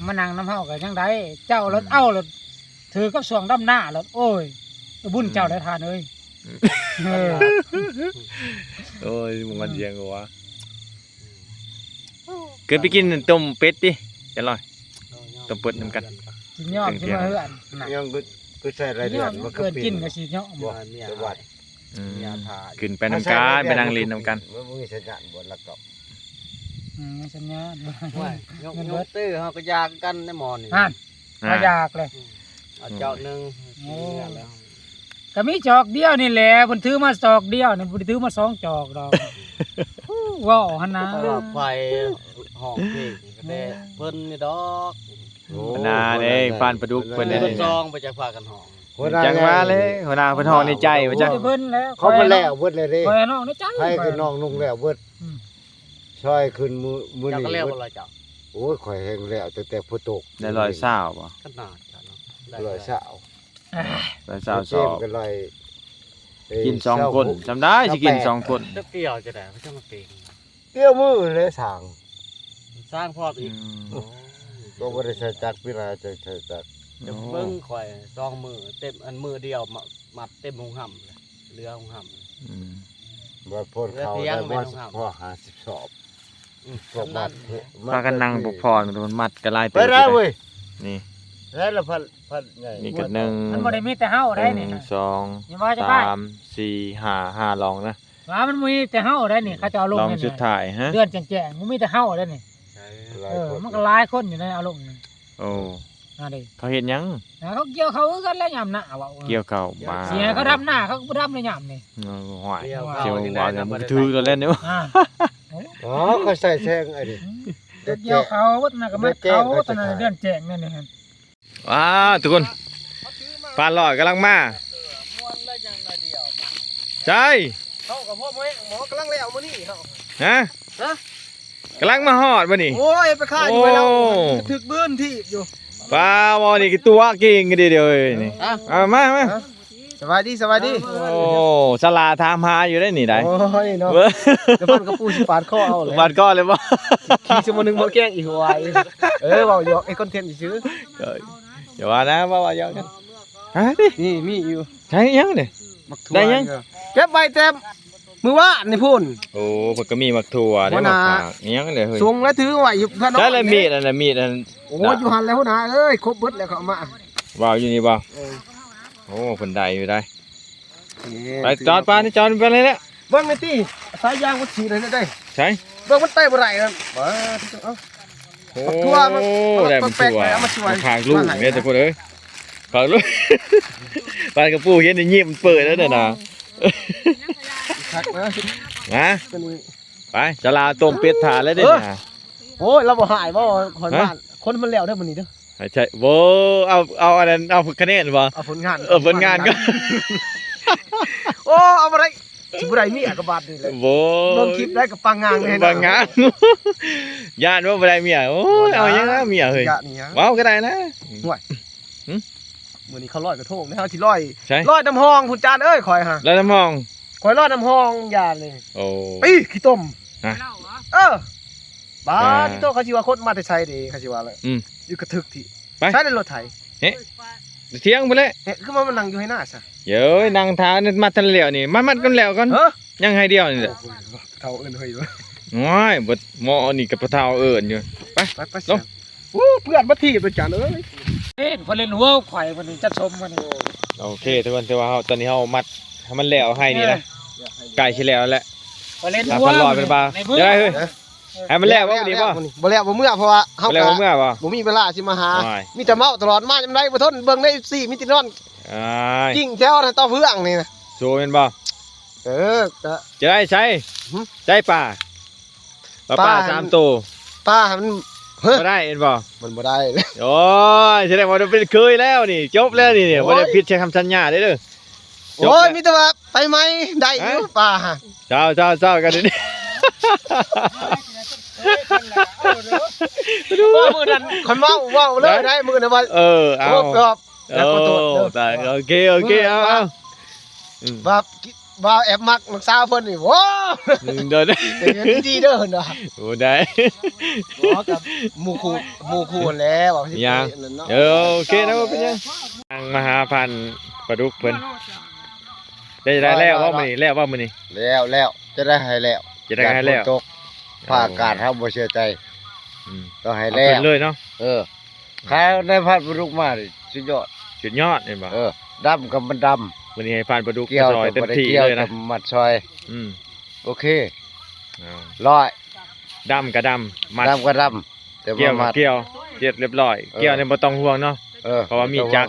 ມານັ່ງນຳເຮົາກໍຍັງໄດ້ ເຈົ້າລະ ອືມ ເອົາລະ ຖືກັບຊ່ວງດຳໜ້າລະ ໂອ້ຍ ບຸນເຈົ້າໄດ້ທ່ານເອີຍ ອືມ ເອີ ໂອ້ຍ ມ່ວນສຽງກວ່າ ເກີດໄປກິນຕົ້ມເປັດຕິ ຈັນລອຍ ຕົ້ມເປັດນຳກັນ ຊິຍອມຊິມາເຮືອນ ຍັງຄື ຄືໃສ່ລາຍເດືອນ ມັນຄືປີນ ກິນກໍຊິຍອມ ບໍ່ ແຕ່ວ່າ ອືມ ຂຶ້ນໄປນຳກັນ ໄປນັ່ງຫຼິ້ນນຳກັນ ມັນມີສັນຍານບໍ່ລະກໍ ອືມ ມີສັນຍານ ໂອ້ຍ ຍົກ ຍົກຕື້ເຮົາກໍຢາກກັນໃນໝໍນີ້ ຫັ້ນ ອ່າ ກໍຢາກເລີຍ ອືມ ເອົາຈອກໜຶ່ງ ໂອ້ ກໍມີຈອກດຽວນີ້ແຫຼະ ເພິ່ນຖືມາຈອກດຽວນີ້ ບໍ່ໄດ້ຖືມາສອງຈອກດອກ ເວົ້າຫັ້ນນະ ເພາະວ່າໄຟຫ້ອງເພງ ແຕ່ເພິ່ນນີ້ດອກ ໂອ້ ຫົວໜ້າເດ້ ພານປາດຸກເພິ່ນເດ້ ຄົນສອງໄປຈັກພາກັນຮ້ອງ ຫົວໜ້າ ຈັ່ງວ່າແຫຼະ ຫົວໜ້າເພິ່ນຮ້ອງໃນໃຈວ່າ ໂອ້ ຈັ່ງ ເພິ່ນແລ້ວ ເຂົາມາແລ້ວເບິດແລ້ວເດ້ ຂ້ອຍຮ້ອງໃນໃຈ ໃຜກໍນ້ອງນຸ່ງແລ້ວເບິດ ອືມ ຊ່ອຍຂຶ້ນມື້ ມື້ນີ້ ເຈົ້າກໍແລ້ວບໍ່ລະເຈົ້າ? ໂອ້ຍ ຂ້ອຍແຮ່ງແລ້ວຕັ້ງແຕ່ຝົນຕົກ ໄດ້ຮ້ອຍຊາວບໍ່? ຂະໜາດເຈົ້າເນາະ ໄດ້ຮ້ອຍຊາວ ຮ້ອຍຊາວສອງ ເກມກໍໄດ້ ເອີ ກິນສອງຄົນ ຊາວຫົກ ຊຳໄດ້ຊິກິນສອງຄົນ ຈະກ່ຽວຈັ່ງໃດ ມັນຈະມາເປັນ ກ່ຽວມືແຫຼະຊ່າງ ຊ່າງພ້ອມອີກ ອືມ ໂອ້ຍ ກໍບໍ່ໄດ້ໃຊ້ຈັກ ເວລາຈະໃຊ້ຈັກ ຈະເບິ່ງຂ້ອຍສອງມື້ເຕັມ ອັນມື້ດຽວມາ ມັດເຕັມໂຮງຫຳເລີຍ ເຫຼືອໂຮງຫຳ ອືມ ບໍ່ພົ້ນເຂົາໄດ້ບໍ່ ພໍຫ້າສິບສອບ ອືມ ພວກມັດ ພາກັນນັ່ງພັກຜ່ອນ ມັດກໍຫຼາຍເຕີບ ໄປແລ້ວເວີຍ ນີ້ ໄດ້ລະພັນ ພັນໃຫຍ່ ນີ້ກໍໜຶ່ງ ມັນບໍ່ໄດ້ມີແຕ່ເຮົາໄດ໋ນີ້ ໜຶ່ງ ສອງ ສາມ ສີ່ ຫ້າ ຫ້າລອງນະ ວ່າມັນມີແຕ່ເຮົາໄດ໋ນີ້ ເຂົາເຈົ້າເອົາລົງ ລອງສຸດທ້າຍ ຮະ ເດືອນແຈ້ງໆ ບໍ່ມີແຕ່ເຮົາໄດ໋ນີ້ ຫຼາຍ ເອີ ຄົນ ມັນກໍຫຼາຍຄົນຢູ່ໃນເອົາລົງນີ້ ໂອ້ ຫັ້ນເດ້ ເຂົາເຮັດຫຍັງ? ເຂົາກ່ຽວເຂົ້າຄືກັນແຫຼະຍາມໜ້າ ເວົ້າ ກ່ຽວເຂົ້າ ມາ ຊິໃຫ້ເຂົາດຳນາ ເຂົາກໍບໍ່ດຳໃນຍາມນີ້ ໂອ້ຍ ກ່ຽວເຂົ້າ ຊິເວົ້າຫຍັງ ມັນກໍຖືກແລ້ວແຫຼະເນາະ ອ່າ ອໍ ເຂົາໃສ່ແຊງອັນນີ້ ອືມ ກ່ຽວເຂົ້າເບິດນະ ກໍມາເຂົ້າຕອນນັ້ນ ເດືອນແຈ້ງນັ້ນນີ້ ວ້າ ທຸກຄົນ ພານລອຍກຳລັງມາ ໃສ ເຂົາກໍພໍແມ່ງ ໝໍກຳລັງແລ້ວມື້ນີ້ເຮົາ ຮະ ຮະ ກຳລັງມາຮອດມື້ນີ້ ໂອ້ຍ ໄປຄ້າຢູ່ໄປແລ້ວ ໂອ້ ຖືກບືນທີ່ຢູ່ ປ້າ ເວົ້ານີ້ຄືຕົວະເກັ່ງກັນເດ້ ດຽວນີ້ ອ່ະ ເອົາມາ ມາ ສະບາຍດີ ສະບາຍດີ ໂອ້ ສາລາຖາມຫາຢູ່ໄດ໋ນີ້ໄດ໋ ໂອ້ຍເນາະ ເອີ ຈະພັນກະປູຊິປາດຄໍເອົາແຫຼະ ປາດຄໍເລີຍບໍ່ ຂີ່ຊົ່ວໂມງໜຶ່ງໝົດແກ້ງອີກຫວາຍ ເອີ ເວົ້າຢອກ ເຮັດຄອນເທັນຊື່ໆ ເອີ ຢ່າວ່ານະ ເວົ້າ ເວົ້າຢອກກັນ ຫາຕິ ນີ້ມີຢູ່ ໃຊ້ຫຍັງນີ້ ໝາກຖົ່ວ ໄດ້ຫຍັງ ເກັບໄວ້ແຕ່ມື້ວານນີ້ພຸ້ນ ໂອ້ ເພິ່ນກໍມີໝາກຖົ່ວເດ້ ຫົວໜ້າ ໝາກຜັກອີຫຍັງເດ້ເຮີ້ຍ ສົ່ງແລ້ວຖືໄວ້ຢູ່ເພື່ອນ ໃຊ້ແລ້ວມີດອັນນັ້ນ ມີດອັນ ໂອ້ຍ ຢູ່ຫັ້ນແຫຼະຫົວໜ້າເອີຍ ຄົບເບິດແລ້ວເຂົາເອົາມາ ວ່າຢູ່ນີ້ບໍ່ ເອີ ໂອ້ ເພິ່ນໄດ້ຢູ່ໄດ໋ ເອີ ໄປຈອດປານນີ້ ຈອດໄປເລີຍແຫຼະ ເບິ່ງແນ່ຕິ ສາຍຢາງມັນສີດໃຫ້ແນ່ເດ້ ໃສ ເບິ່ງມັນໄຕ່ບໍ່ໄດ້ນັ້ນ ເອົາ ໂອ້ ໝາກຖົ່ວມັນ ໄດ້ໝາກຖົ່ວ ເອົາມາຊ່ວຍ ຝາກລູກເດ້ທຸກຄົນເອີຍ ຝາກລູກ ປານກະປູເຫັນໄດ້ຍິ້ມເປີດແລ້ວນະ ຄັກນະ ນະ ໄປ ສາລາຕົ້ມເປັດຖ້າແລ້ວເດ້ ເອີ ນະ ໂອ້ຍ ລາວບໍ່ຮ້າຍບໍ່ ຂ້ອຍ ຮະ? ມາ ຄົນມັນແລ້ວເດີມື້ນີ້ເດີ. ໃຫ້ໃຊ້ ໂອ້ ເອົາ ເອົາອັນນັ້ນ ເອົາຄະແນນບໍ່? ເອົາຜົນງານ ເອີ ຜົນງານກໍ ໂອ້ ເອົາບໍ່ໄດ້ ຊິບໍ່ໄດ້ເມຍກໍບາດນີ້ແຫຼະ. ໂອ້ ເບິ່ງຄລິບໄດ້ກໍປັງງາງແນ່ນອນ ປັງງາງ ຢ້ານວ່າບໍ່ໄດ້ເມຍ. ໂອ້ຍ ບໍ່ນະ ເອົາຫຍັງນະເມຍເຮີ້ຍ ຢ້ານຫຍັງ ເວົ້າກໍໄດ້ນະ. ຫ້ວຍ ຫຶ? ມື້ນີ້ເຂົາລອຍກະໂທງເດ້ ເຮົາຊິລອຍ ໃສ? ລອຍນ້ຳຮອງພຸ້ນຈານເອີຍ ຂ້ອຍຫາ ລອຍນ້ຳຮອງ ຂ້ອຍລອຍນ້ຳຮອງ ຢ້ານນີ້. ໂອ້ ອີ ຂີ້ຕົມ ຮະ? ເອີ ບາດ ອ່າ ນີ້ໂຕ ເຂົາຊິວ່າຄົນມາແຕ່ໃສເດ້ ເຂົາຊິວ່າແລ້ວ ອືມ ຢູ່ກະທຶກທີ່ ໄປ ໃສໃນລົດໄຖ ເຮະ ຖຽງພຸ້ນແຫຼະ ເຮະ ຄືວ່າມັນນັ່ງຢູ່ໃຫ້ໜ້າຊະ. ເອີຍ ນັ່ງຖ້າມັດທັນແລ້ວນີ້ ມັນມັດກັນແລ້ວກ່ອນ ຮະ? ຍັງໃຫ້ດຽວນີ້ແຫຼະ. ໂອ້ຍ ເຖົ້າເອີ້ນເຮີ້ຍ ໂອ້ຍ ບໍ່ ໝໍນີ້ກໍພໍ່ເຖົ້າເອີ້ນຢູ່. ໄປ ໄປ ໄປ ລົງ. ໂອ້ ເພື່ອນມາຖີບອາຈານເອີຍ. ເອີ ເພິ່ນເຫຼັ້ນຫົວຂ້ອຍ ເພິ່ນຈັດສົມມື້ນີ້. ໂອເຄ ທຸກຄົນ ຖືວ່າເຮົາ ຕອນນີ້ເຮົາມັດໃຫ້ມັນແລ້ວ ໄຮ່ນີ້ນະ ເອີ ໃກ້ຊິແລ້ວແລ້ວ. ເພິ່ນເຫຼັ້ນຫົວ ເພິ່ນລອຍເພິ່ນວ່າ ໄດ້ເຮີ້ຍ ໃຫ້ມັນແລ້ວບໍ່ມື້ນີ້ບໍ່? ບໍ່ແລ້ວບໍ່ເມືອ ເພາະວ່າເຮົາ ບໍ່ແລ້ວບໍ່ເມືອບໍ່? ບໍ່ມີເວລາຊິມາຫາ ໂອ້ຍ ມີແຕ່ເມົາຕະຫຼອດ ມາຍາມໃດບໍ່ທົນເບິ່ງໃນ ເອັຟຊີ ມີແຕ່ນອນ ໂອ້ຍ ກິ້ງແຖວນັ້ນຕໍ່ເພື່ອງນີ້ນະ. ໂຊແມ່ນບໍ່? ເອີ ກະ ຈະໄດ້ໃສ ຫຶ? ໃສປາ ປາ ປາ ປາສາມໂຕ ປາມັນ ເຮີ້ຍ ບໍ່ໄດ້ແມ່ນບໍ່? ມັນບໍ່ໄດ້. ໂອ້ຍ ສະແດງວ່າເປັນເຄີຍແລ້ວນີ້ ຈົບແລ້ວນີ້ ໂອ້ຍ ບໍ່ໄດ້ຜິດໃສ່ຄຳສັນຍາເດ້. ໂອ້ຍ ມີແຕ່ວ່າໄປໃໝ່ໄດ້ຢູ່ ຮະ? ປາ ເຊົາໆໆ ກັນນີ້ ມື້ນັ້ນຂ້ອຍເວົ້າ ເວົ້າເລີຍໄດ໋ ມື້ນັ້ນວ່າ ເອີ ເອົາ ໂອ້ ຕາຍ ໂອເຄ ໂອເຄ ເອົາ ເອົາ ອືມ ວ່າ ວ່າແອບມັກນ້ອງສາວເພິ່ນນີ້ ໂອ້ ອືມ ເດີ ເປັນດີເດີເພິ່ນວ່າ ໂອ້ ໄດ້ ບໍ່ ກັບໝູ່ຄູ່ ໝູ່ຄູ່ຫັ້ນແຫຼະ ວ່າຊິ ຫຍັງ ເອີ ໂອເຄນະ ບໍ່ເປັນຫຍັງ. ມາຫາພັນປາດຸກເພິ່ນ ໄດ້ ໄດ້ແລ້ວບໍ່ມື້ນີ້? ແລ້ວບໍ່ມື້ນີ້? ແລ້ວ ແລ້ວ ຈະໄດ້ໃຫ້ແລ້ວ ຈະໄດ້ໃຫ້ແລ້ວ ຢ້ານຝົນຕົກ ຟ້າອາກາດເຮົາບໍ່ເຊື່ອໃຈ ອືມ ຕ້ອງໃຫ້ແລ້ວ ເອົາຂຶ້ນເລີຍເນາະ ເອີ. ຂາຍໃນພັນປາດຸກມານີ້ສຸດຍອດ ສຸດຍອດແມ່ນບໍ່? ເອີ ດຳກໍມັນດຳ ມື້ນີ້ໃຫ້ພັນປາດຸກມາຊ່ອຍເຕັມທີ່ເລີຍນະ ມັດຊ່ອຍ ອືມ ໂອເຄ ອ່າ ຮ້ອຍ ດຳກໍດຳ ມັດ ດຳກໍດຳ ແຕ່ວ່າມັດ ກ່ຽວກໍກ່ຽວ ເຮັດຮຽບຮ້ອຍ ເອີ ກ່ຽວນີ້ບໍ່ຕ້ອງຫ່ວງເນາະ ເອີ ເພາະວ່າມີຈັກ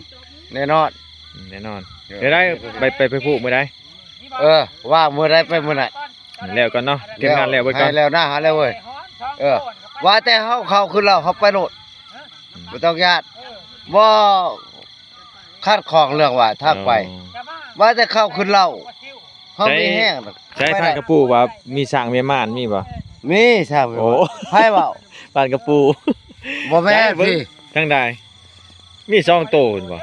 ແນ່ນອນ ອືມ ແນ່ນອນ ເອີ ໄດ້ ໄປ ໄປ ໄປຜູກມື້ໃດ? ເອີ ວ່າງມື້ໃດໄປມື້ນັ້ນ ແລ້ວກ່ອນເນາະ ທີມງານແລ້ວເບິດກ່ອນ ໃຫ້ແລ້ວນະ ໃຫ້ແລ້ວເວີຍ ເອີ ວ່າແຕ່ເຮົາເຂົ້າຂຶ້ນເລົ່າ ເຮົາໄປໂລດ ອືມ ບໍ່ຕ້ອງຢ້ານ ບໍ່ຂັດຂ້ອງເລື່ອງວ່າທາງໄປ ອໍ ວ່າແຕ່ເຂົ້າຂຶ້ນເລົ່າ ເຮົາມີແຮງ ໃຊ້ ໃຊ້ທ່ານກະປູວ່າມີຊ້າງແມ່ມ່ານ ມີບໍ່? ມີຊ້າງແມ່ມ່ານ ໂອ້ ໃຜເວົ້າ? ທ່ານກະປູ ບໍ່ແມ່ນ ໃຊ້ເບິ່ງ ພີ່ ທາງໃດ? ມີສອງໂຕພຸ້ນບໍ່?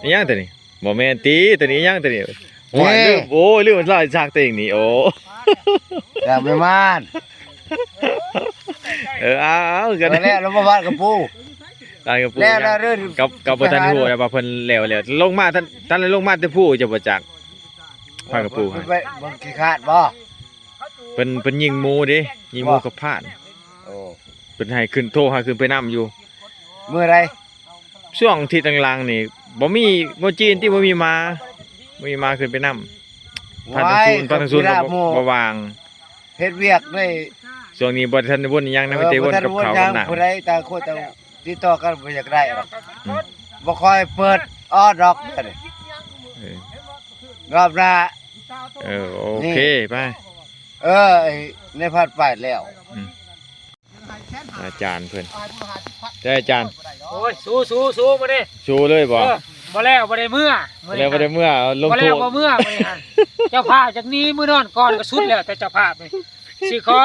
ອີຫຍັງໂຕນີ້? ບໍ່ແມ່ນຕິ ໂຕນີ້ອີຫຍັງໂຕນີ້? ໂອ້ຍ ລືມ ໂອ້ຍ ລືມລາຍສັກຕົວເອງນີ້ ໂອ້ ຢ່າໄປມານ ເອີ ເອົາ ເອົາ ກໍໄດ້ ແລ້ວ ແລ້ວບໍ່ວາດກະປູ ວາດກະປູ ແລ້ວ ແລ້ວເດີ ກັບ ກັບບໍ່ທັນຮູ້ແລ້ວວ່າເພິ່ນແລ້ວ ແລ້ວ ລົງມາ ທ່ານ ທ່ານລົງມາແຕ່ພູ ເຈົ້າບໍ່ຈັກ ວາດກະປູ ໄປເບິ່ງຂີ້ຂາດບໍ່? ເພິ່ນ ເພິ່ນຍິງໝູເດ້ ຍິງໝູ ບໍ່ ກັບພານ ໂອ້ ເພິ່ນໃຫ້ຂຶ້ນ ໂທໃຫ້ຂຶ້ນໄປນຳຢູ່ ມື້ໃດ? ຊ່ວງທິດຫຼັງໆນີ້ ບໍ່ມີ ບໍ່ຈີນຕິ ບໍ່ມີໝາ ບໍ່ມີໝາຂຶ້ນໄປນຳ ພາກທາງສູນ ພາກທາງສູນກໍບໍ່ ບໍ່ວ່າງ ເຮັດວຽກໄດ້ ຊ່ວງນີ້ບໍ່ທັນໄດ້ວົນອີ່ຫຍັງນະ ເອີ ມີແຕ່ວົນກັບເຂົ້າກັບນ້ຳ ບໍ່ທັນໄດ້ວົນຫຍັງ ຜູ້ໃດຕ່າງຄົນຕ່າງຕິດຕໍ່ກັນ ບໍ່ຢາກໄດ້ດອກ ອືມ ບໍ່ຄ່ອຍເປີດອອດດອກ ເອີ ຮອບໜ້າ ເອີ ໂອເຄ ໄປ ເອີ ໃນພັດໄປແລ້ວ ອືມ ອາຈານເພິ່ນ ເດ້ອາຈານ ໂອ້ຍ ສູ້ໆໆມື້ນີ້ ສູ້ເລີຍບໍ່? ເອີ ບໍ່ແລ້ວບໍ່ໄດ້ເມືອ ມື້ນີ້ ບໍ່ແລ້ວບໍ່ໄດ້ເມືອ ລົງໂທດ ບໍ່ແລ້ວບໍ່ເມືອມື້ນີ້ຫັ້ນ ເຈົ້າພາບຈັກໜີມື້ນອນກ່ອນກໍສຸດແລ້ວ ແຕ່ເຈົ້າພາບນີ້ ຊິຂໍ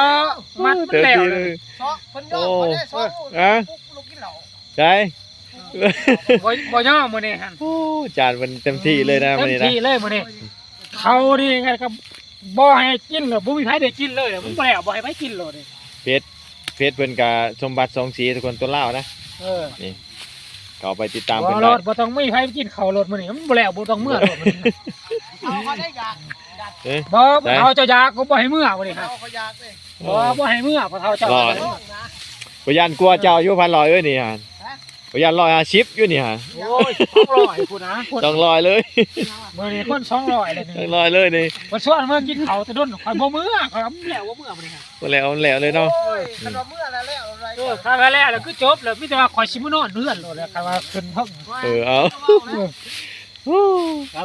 ມັດມັນແລ້ວເລີຍ ເອີ ເພິ່ນຍອມ ໂອ້ ເພິ່ນໄດ້ສອງ ຮະ? ໃດ ບໍ່ ບໍ່ຍອມມື້ນີ້ຫັ້ນ ໂອ້ ອາຈານເພິ່ນເຕັມທີ່ເລີຍນະ ເຕັມ ມື້ນີ້ນະ ທີ່ເລີຍມື້ນີ້ ເຂົານີ້ກໍ ບໍ່ໃຫ້ກິນເລີຍ ບໍ່ມີໃຜໄດ້ກິນເລີຍ ມັນບໍ່ແລ້ວ ບໍ່ໃຫ້ໃຜກິນໂລດນີ້ ເຟສ ເຟສເພິ່ນກະສົມບັດ ສອງສີ່ ທຸກຄົນ ຕົວລາວນະ ເອີ ນີ້ ເຂົ້າໄປຕິດຕາມເພິ່ນໄດ້ ບໍ່ໂລດ ບໍ່ຕ້ອງມີໃຜກິນເຂົ້າໂລດມື້ນີ້ ມັນບໍ່ແລ້ວ ບໍ່ຕ້ອງເມືອໂລດມື້ນີ້ ເອີ ບໍ່ ໃດ ເຂົາເຈົ້າຢາກ ກໍບໍ່ໃຫ້ເມືອມື້ນີ້ ເຂົາຢາກເດ້ ບໍ່ ບໍ່ໃຫ້ເມືອ ເຂົາເຈົ້າ ຂ້ອຍຢ້ານກວ່າເຈົ້າຢູ່ ພັນຮ້ອຍເອີຍນີ້ ຮະ? ຂ້ອຍຢ້ານຮ້ອຍຫ້າສິບຢູ່ນີ້ຫະ ໂອ້ຍ ສອງຮ້ອຍພຸ້ນນະ ສອງຮ້ອຍເລີຍ ມື້ນີ້ຄົນສອງຮ້ອຍເລີຍນີ້ ສອງຮ້ອຍເລີຍນີ້ ເພິ່ນຊວນມາກິນເຂົ້າແຕ່ດົນ ຂ້ອຍບໍ່ເມືອ ຂ້ອຍວ່າມັນແລ້ວບໍ່ເມືອມື້ນີ້ ບໍ່ແລ້ວ ມັນແລ້ວເລີຍເນາະ ໂອ້ຍ ຄັນວ່າເມືອແລ້ວແລ້ວ ເອີ ຄັນວ່າແລ້ວແລ້ວຄືຈົບແລ້ວ ມີແຕ່ວ່າຂ້ອຍຊິມານອນເຮືອນໂລດແລ້ວ ຄັນວ່າຂຶ້ນເທິງ ເອີ ເອົາ ເອີ ໂອ້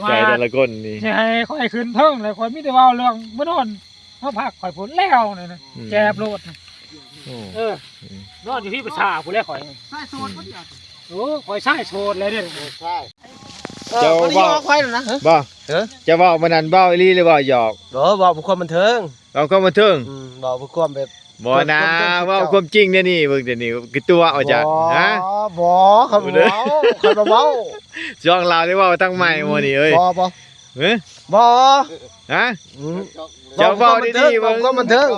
ໃຈແຕ່ລະຄົນນີ້ ຊິໃຫ້ຂ້ອຍຂຶ້ນເທິງແລ້ວ ຂ້ອຍມີແຕ່ເວົ້າເລື່ອງມານອນ ມາພັກຂ້ອຍພຸ້ນແລ້ວນີ້ນະ ອືມ ແຈບໂລດ ໂອ້ ເອີ ອືມ ນອນຢູ່ທີ່ປະຊາພຸ້ນແຫຼະຂ້ອຍ. ຊາຍໂສດບໍ່ດຽວ. ໂອ້ ຂ້ອຍຊາຍໂສດແລ້ວເດ້. ຊາຍ ເອີ ເຈົ້າ ບໍ່ໄດ້ ເວົ້າ ຢອກຂ້ອຍແລ້ວນະ. ບໍ່ ເອີ ເຈົ້າເວົ້າມື້ນັ້ນເວົ້າອີ່ຫຼີ ຫຼືເວົ້າຫຍອກ? ບໍ່ ເວົ້າເພື່ອຄວາມບັນເທີງ. ເວົ້າຄວາມບັນເທີງ? ອືມ ເວົ້າເພື່ອຄວາມແບບ ບໍ່ນາ ເວົ້າຄວາມຈິງແນວນີ້ ເບິ່ງແຕ່ນີ້ຄືຕົວະວ່າຈັ່ງ ບໍ່ ຮະ? ບໍ່ ຂ້ອຍບໍ່ເວົ້າ ຂ້ອຍບໍ່ເວົ້າ. ຊ່ວງລາວໄດ້ເວົ້າທາງໃໝ່ໝູ່ນີ້ເອີຍ. ບໍ່ ບໍ່ ເອີ ບໍ່ ຮະ? ອືມ ເຈົ້າເວົ້າດີໆ ເວົ້າຄວາມບັນເທີງ.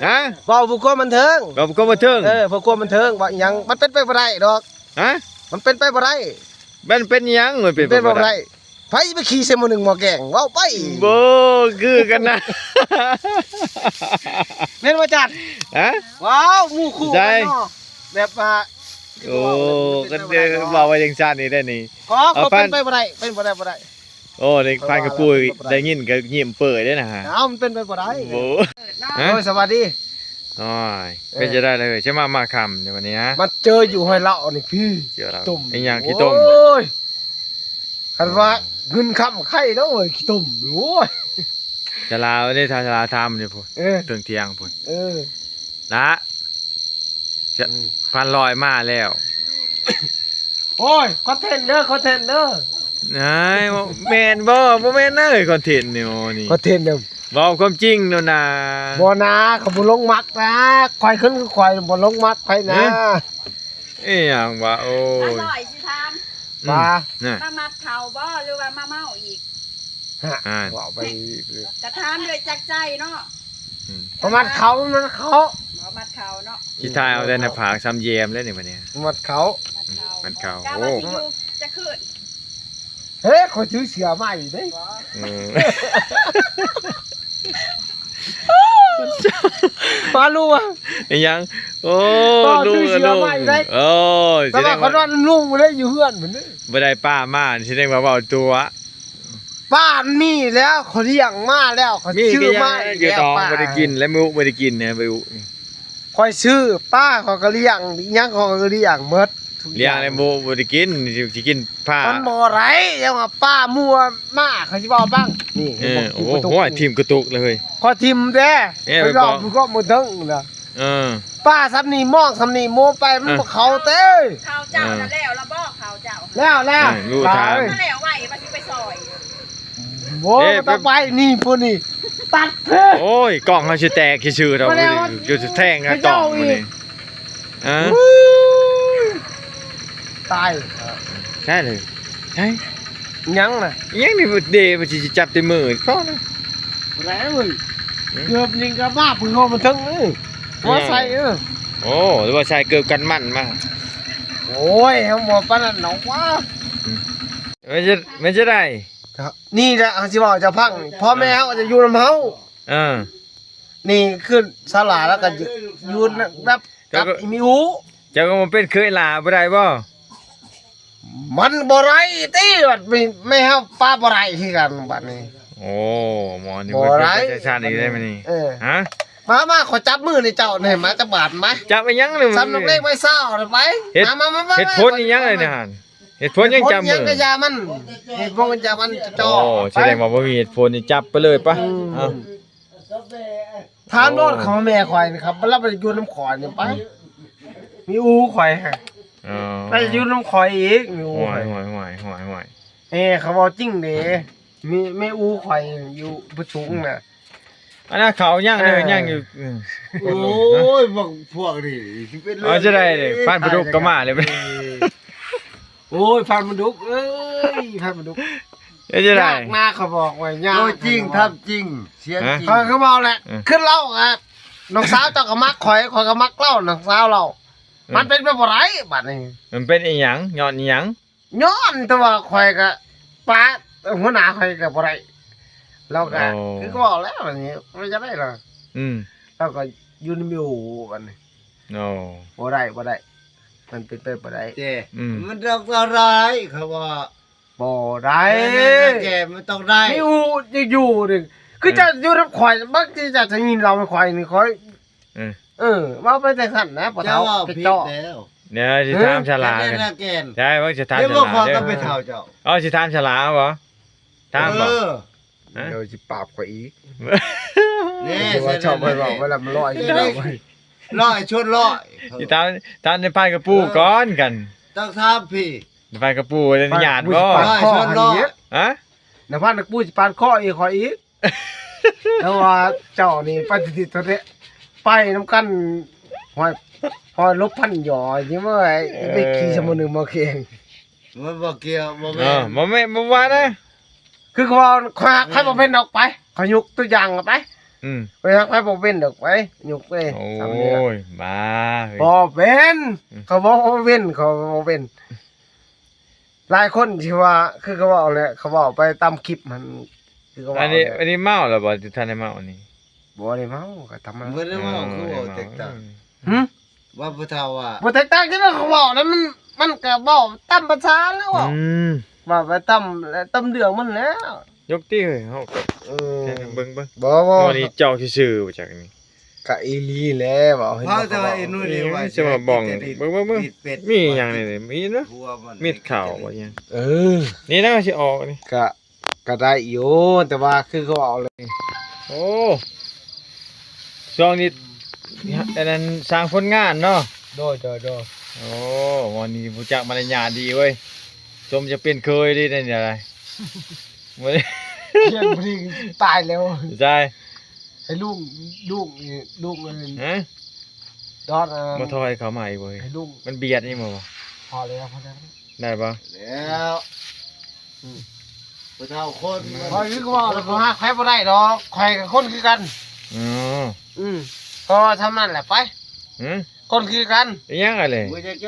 ຮະ? ເວົ້າເພື່ອຄວາມບັນເທີງ. ເວົ້າເພື່ອຄວາມບັນເທີງ. ເອີ ເພື່ອຄວາມບັນເທີງ. ວ່າອີ່ຫຍັງ? ມັນເປັນໄປບໍ່ໄດ້ດອກ. ຮະ? ມັນເປັນໄປບໍ່ໄດ້. ມັນເປັນຫຍັງ? ມັນເປັນໄປບໍ່ໄດ້. ໃຜຊິໄປຂີ້ໃສ່ໝໍ້ໜຶ້ງໝໍ້ແກງ ເວົ້າໄປ. ບໍ່ຄືກັນນະ. ແມ່ນບໍ່ຈັດ? ຮະ? ວ້າວ ໝູ່ຄູ່ກັນເນາະ ແບບວ່າ ໂອ້ ກໍເວົ້າໄວ້ຈັ່ງຊັ້ນນີ້ໄດ້ນີ້. ກໍ ກໍເປັນໄປບໍ່ໄດ້ ເປັນໄປບໍ່ໄດ້. ໂອ້ ໄດ້ຟັງກັບປຸ້ຍ ໄດ້ຍິນກໍຍິ້ມເປີຍເດ້ນະ. ເອົ້າ ມັນເປັນໄປບໍ່ໄດ້. ໂອ້ ຮະ? ໂອ້ຍ ສະຫວັດດີ. ໂອ້ຍ ເປັນຈັ່ງໃດລະເອີຍ ຊິມາ ມາຄ່ຳໃນວັນນີ້? ມາເຈີຢູ່ຫ້ວຍເຫຼົ້ານີ້ພີ່. ຂີ້ຕົມ. ອີຫຍັງຂີ້ຕົມ? ໂອ້ຍ ຄັນວ່າເງິນຄຳໄຄເນາະເອີຍ ຂີ້ຕົມ. ໂອ້ຍ ສາລາເດ້ ສາລາຖາມຢູ່ພຸ້ນ ເອີ ເທິງທຽງພຸ້ນ. ເອີ ລະ ອືມ ພັນຮ້ອຍມາແລ້ວ. ໂອ້ຍ ຄອນເທັນເດີ ຄອນເທັນເດີ. ນາຍ ແມ່ນບໍ່? ບໍ່ແມ່ນເດີ ຄອນເທັນນີ້. ໂອ້ ນີ້ຄອນເທັນເດີ ເວົ້າຄວາມຈິງໂລດນາ. ບໍ່ນາ ຂ້ອຍບໍ່ຫຼົງມັກນາ ຂ້ອຍຂຶ້ນ ຂ້ອຍບໍ່ຫຼົງມັກໃຜນາ. ເອີ ອີຫຍັງວະ? ໂອ້ຍ ອາ ນ້ອຍຊິຖາມ ອືມ ວ່າ ນະ ມາມັດເຂົ້າບໍ່ ຫຼືວ່າມາເມົາອີກ? ຮະ ອ່າ ເວົ້າໄປ ກະຖາມດ້ວຍຈາກໃຈເນາະ. ອືມ ມາມັດເຂົ້າ ມັດເຂົ້າ ບໍ່ມັດເຂົ້າເນາະ. ຊິຖ່າຍເອົາແຕ່ໜ້າຜາກຊຳແຍມແລ້ວນີ້ບັດນີ້ ມັດເຂົ້າ ມັດເຂົ້າ ມັດເຂົ້າ. ໂອ້ ກະວ່າຊິຢູ່ຈັກຄືນ? ເຮີ້ຍ ຂ້ອຍຖືເສື້ອໃໝ່ເດ້. ເອີ ປາລູກ ອີຫຍັງ? ໂອ້ ລູກ ລູກ ໂອ້ຍ ແຕ່ວ່າຂ້ອຍນອນນຳລຸງບໍ່ໄດ້ຢູ່ເຮືອນພຸ້ນເດ້. ບໍ່ໄດ້ປ້າມາ ຊິໄດ້ມາເວົ້າຕົວະ. ປ້າມັນມີແລ້ວ ຂ້ອຍລ້ຽງມາແລ້ວ ຂ້ອຍຊື້ມາອີກແລ້ວ. ປ້າບໍ່ໄດ້ກິນແລ້ວ ມື້ບໍ່ໄດ້ກິນແນ່ ມື້ ຂ້ອຍຊື້ປາ ຂ້ອຍກໍລ້ຽງ ອີຫຍັງຂ້ອຍກໍລ້ຽງໝົດ. ລ້ຽງແລ້ວບໍ່ ບໍ່ໄດ້ກິນ ຊິ ຊິກິນປາ ມັນບໍ່ໄດ້. ຈັ່ງວ່າປາມົວມາ ຂ້ອຍຊິເວົ້າຟັງ ນີ້ ເອີ ໂອ້ໂຫ ຖິ້ມກະຕຸກເລີຍ ຂ້ອຍຖິ້ມແທ້. ເອີ ຂ້ອຍເວົ້າ ເວົ້າບໍ່ເຖິງນະ. ເອີ ປາສ່ຳນີ້ ມອງສ່ຳນີ້ ໂມໄປ ມັນ ເອີ ບໍ່ເຂົ້າເດ້. ເຂົ້າເຈົ້າ ເອີ ນັ້ນແລ້ວລະບໍ່? ເຂົ້າເຈົ້າ ແລ້ວ ແລ້ວ ເອີ ຮູ້ທາງ ມາແລ້ວໄວ ວ່າຊິໄປຊ່ອຍ. ໂອ້ຍ ເອີ ມັນຕ້ອງໄປນີ້ ຜູ້ນີ້ ຕັດເພິ່ນ. ໂອ້ຍ ກ້ອງເຮົາຊິແຕກຊື່ໆດອກ ມາແລ້ວ ຢູ່ແທງກັນຕ້ອງ ຜູ້ນີ້ ອາ ຕາຍ. ໃຊ່ເລີຍ ໃຊ່ ຫຍັງນະ? ຫຍັງນີ້ເດ ມັນຊິຈັບແຕ່ມືພໍນະ. ບໍ່ໄດ້ເວີຍ ເກີບນີ້ກໍມາເພື່ອມາເຖິງເອີ ມາໃສ່ເອີ. ໂອ້ ຫຼືວ່າໃສ່ເກີບກັນມັນມາ? ໂອ້ຍ ເຮົາບໍ່ປານນັ້ນດອກວ່າ. ອືມ ແມ່ນຈະ ແມ່ນຈະໄດ້ ນີ້ແຫຼະ ເຮົາຊິເວົ້າໃຫ້ເຈົ້າຟັງ. ພໍ່ແມ່ເຮົາຈະຢູ່ນຳເຮົາ ເອີ ນີ້ຂຶ້ນສາລາ ແລ້ວກໍຢູ່ນຳກັບ ກັບອີ່ມີອູ. ເຈົ້າກໍມາເປັນເຂີຍຫຼ້າບໍ່ໄດ້ບໍ່? ມັນບໍ່ໄດ້ຕິ ບັດແມ່ເຮົາປາບໍ່ໄດ້ຄືກັນບັດນີ້. ໂອ້ ໝໍນີ້ບໍ່ໄດ້ ເປັນຈັ່ງຊັ້ນອີກໄດ້ມື້ນີ້. ເອີ ຮະ? ມາ ມາ ຂໍຈັບມືນີ້ເຈົ້ານີ້ ມາຈັກບາດມາ. ຈັບອີຫຍັງນີ້? ສ່ຳນົກເລັກໄວຊາວໄປ. ເຮັດ ມາ ມາ ມາ ເຮັດຜົນອີຫຍັງນີ້ຫັ້ນ? ເຮັດຜົນຫຍັງຈັບມື? ເຮັດຜົນຫຍັງກໍຢ່າມັນ ເຮັດຜົນຫຍັງກໍຢ່າມັນ. ໂອ້ ສະແດງວ່າບໍ່ມີເຫດຜົນນີ້ ຈັບໄປເລີຍປະ. ອືມ ເອົ້າ ຖາມໂລດ ເຂົາແມ່ຂ້ອຍນີ້ຄັບ ລາວໄປຢູ່ນຳຂ້ອຍນີ້ໄປ ມີອູຂ້ອຍຫັ້ນ. ອໍ ໄປຢູ່ນຳຂ້ອຍອີກ ມີອູຂ້ອຍ. ຫ້ວຍ ຫ້ວຍ ຫ້ວຍ ຫ້ວຍ ຫ້ວຍ ເອີ ເຂົາເວົ້າຈິງເດ້. ມີ ມີອູຂ້ອຍຢູ່ປະຊຸງນະ. ອັນນັ້ນເຂົາຍັງເດີ ເອີ ຍັງຢູ່. ໂອ້ຍ ພວກນີ້ຊິເປັນເລື່ອງ ເອົາຈັ່ງໃດເດ້ ພານປາດຸກກໍມາເລີຍ. ໂອ້ຍ ພານປາດຸກເອີຍ ພານປາດຸກ. ເຮັດຈັ່ງໃດ? ຍາກນາ ເຂົາບອກວ່າຍາກ. ໂຕຈິງ ທຳຈິງ ສຽງຈິງ. ເຂົາກໍເວົ້າແຫຼະ ເອີ ຄືລາວອະ ນ້ອງສາວເຈົ້າກໍມັກຂ້ອຍ ຂ້ອຍກໍມັກລາວ ນ້ອງສາວລາວ. ເອີ ມັນເປັນໄປບໍ່ໄດ້ບັດນີ້. ມັນເປັນອີຫຍັງ? ຍ້ອນອີຫຍັງ? ຍ້ອນແຕ່ວ່າຂ້ອຍກໍປະຫົວໜ້າຂ້ອຍກໍບໍ່ໄດ້. ລາວກໍ ໂອ້ ຄືກໍເວົ້າແລ້ວນີ້ ບໍ່ຈະໄດ້ລະ. ອືມ ລາວກໍຢູ່ນຳຢູ່ບັດນີ້. ໂອ້ ບໍ່ໄດ້ ບໍ່ໄດ້ ມັນເປັນໄປບໍ່ໄດ້. ເຈ້ ອືມ ມັນຕ້ອງເທົ່າໃດ ເຂົາວ່າ ບໍ່ໄດ້ ແຈ້ ມັນຕ້ອງໄດ້. ມີອູຢູ່ນີ້ ຄື ເອີ ເຈົ້າຢູ່ນຳຂ້ອຍ ບາງທີເຈົ້າຈະຍິນເລົ່າໃຫ້ຂ້ອຍນີ້ ຂ້ອຍ ເອີ ເອີ ເວົ້າໄປຈັ່ງຊັ້ນນະ ພໍ່ເຖົ້າ ເຈົ້າເວົ້າຜິດແລ້ວ. ເດີ ຊິຖາມສາລາ ເອີ ໃຊ່ ເບິ່ງຊິຖາມສາລາເດີ. ເອີ ເອົາ ຊິຖາມສາລາເອົາບໍ່? ຖາມບໍ່? ເອີ ເອີ ດຽວຊິປາບຂ້ອຍອີກ. ນີ້ ຊິວ່າເຈົ້າໄປເວົ້າໄປລະມັນລອຍ. ຮ້ອຍຊົນຮ້ອຍ ຊິຖາມ ຖາມນາຍພານກະປູກ່ອນກັນ ຕ້ອງຖາມພີ້ ນາຍພານກະປູອະນຸຍາດບໍ່? ຮ້ອຍຊົນຮ້ອຍ ຮະ? ນາຍພານກະປູຊິປານຄໍອີກ ຂ້ອຍອີກ ແຕ່ວ່າເຈົ້ານີ້ໄປຕິດໆ ເທົ່າໃດ ໄປນຳກັນ ຫ້ອຍ ຫ້ອຍຫຼົບພັນຫຍໍ້ ຊິມາໄປຂີ່ຊະມື້ໜຶ່ງມາແຂ່ງ ມັນບໍ່ກ່ຽວ ບໍ່ແມ່ນ ເອີ ບໍ່ແມ່ນ ບໍ່ວ່ານະ ຄືເຂົາເວົ້າ ຂ້ອຍຫາກໃຜບໍ່ເປັນດອກ ໄປ ຂ້ອຍຍົກຕົວຢ່າງໄປ ອືມ ຂ້ອຍຫາກໃຜບໍ່ເປັນດອກ ໄປ ຍົກໄປ ໂອ້ ສາມເດືອນ ຍ ບ້າ ບໍ່ເປັນ ອືມ ເຂົາບອກບໍ່ເປັນ ເຂົາບໍ່ເປັນ ຫຼາຍຄົນທີ່ວ່າ ຄືເຂົາເວົ້າແຫຼະ ເຂົາເວົ້າໄປຕາມຄລິບຫັ້ນ ຄືເຂົາເວົ້າ ອັນນີ້ ແຫຼະ ອັນນີ້ເມົາແລ້ວບໍ່? ທີ່ທ່ານໄດ້ເມົາອັນນີ້ ບໍ່ໄດ້ເມົາ ກໍທຳມະດາ ບໍ່ໄດ້ເມົາ ຄືເວົ້າແຕກຕ່າງ ຫຶ? ວ່າຜູ້ເຖົ້າວ່າ ບໍ່ແຕກຕ່າງ ທີ່ວ່າເຂົາເວົ້ານັ້ນ ມັນ ມັນກໍເວົ້າຕາມພາສາແລ້ວ ອືມ ເວົ້າໄປຕາມ ຕາມເລື່ອງມັນແລ້ວ ຍົກຕິເຮີ້ຍ ເຮົາກໍ ເອີ ເບິ່ງ ເບິ່ງ ບໍ່ ບໍ່ ອັນນີ້ເຈົ້າຊື່ໆ ບໍ່ຈັກນີ້ ກະອີ່ຫຼີແຫຼະ ເວົ້າໃຫ້ ເພາະແຕ່ວ່າໄອ້ນຸ້ຍນີ້ວ່າຊິມາບ້ອງ ເບິ່ງ ເບິ່ງ ເບິ່ງ ມີຫຍັງນີ້ ມີເນາະ ມິດເຂົ້າບໍ່ຫຍັງ ເອີ ນີ້ນະ ຊິອອກນີ້ ກະ ກະໄດ້ຢູ່ ແຕ່ວ່າຄືເຂົາເວົ້າແຫຼະ ໂອ້ ຊ່ວງນີ້ ອັນນັ້ນສ້າງຜົນງານເນາະ ໂດຍ ໂດຍ ໂດຍ ໂອ້ ວັນນີ້ຮູ້ຈັກມາລະຍາດດີເວີຍ ສົມຈະເປັນເຄີຍເດ້ ນີ້ໄດ ບໍ່ໄດ້ ຕາຍແລ້ວ ໃຊ່ ໃຫ້ລຸງ ລຸງ ລຸງ ຮະ? ດອນ ບໍ່ຖອຍເຂົ້າມາອີກບໍ່ເຮີ້ຍ ໃຫ້ລຸງ ມັນບຽດນີ້ບໍ່ ພໍແລ້ວ ພໍແລ້ວ ໄດ້ບໍ່? ແລ້ວ ອືມ ຜູ້ເຖົ້າຄົນ ຂ້ອຍຄືວ່າບໍ່ຮັກໃຜບໍ່ໄດ້ດອກ ຂ້ອຍກັບຄົນຄືກັນ ອໍ ອືມ ກໍຊ່ຳນັ້ນແຫຼະ ໄປ ຫື? ຄົນຄືກັນ ອີຫຍັງຫັ້ນແຫຼະ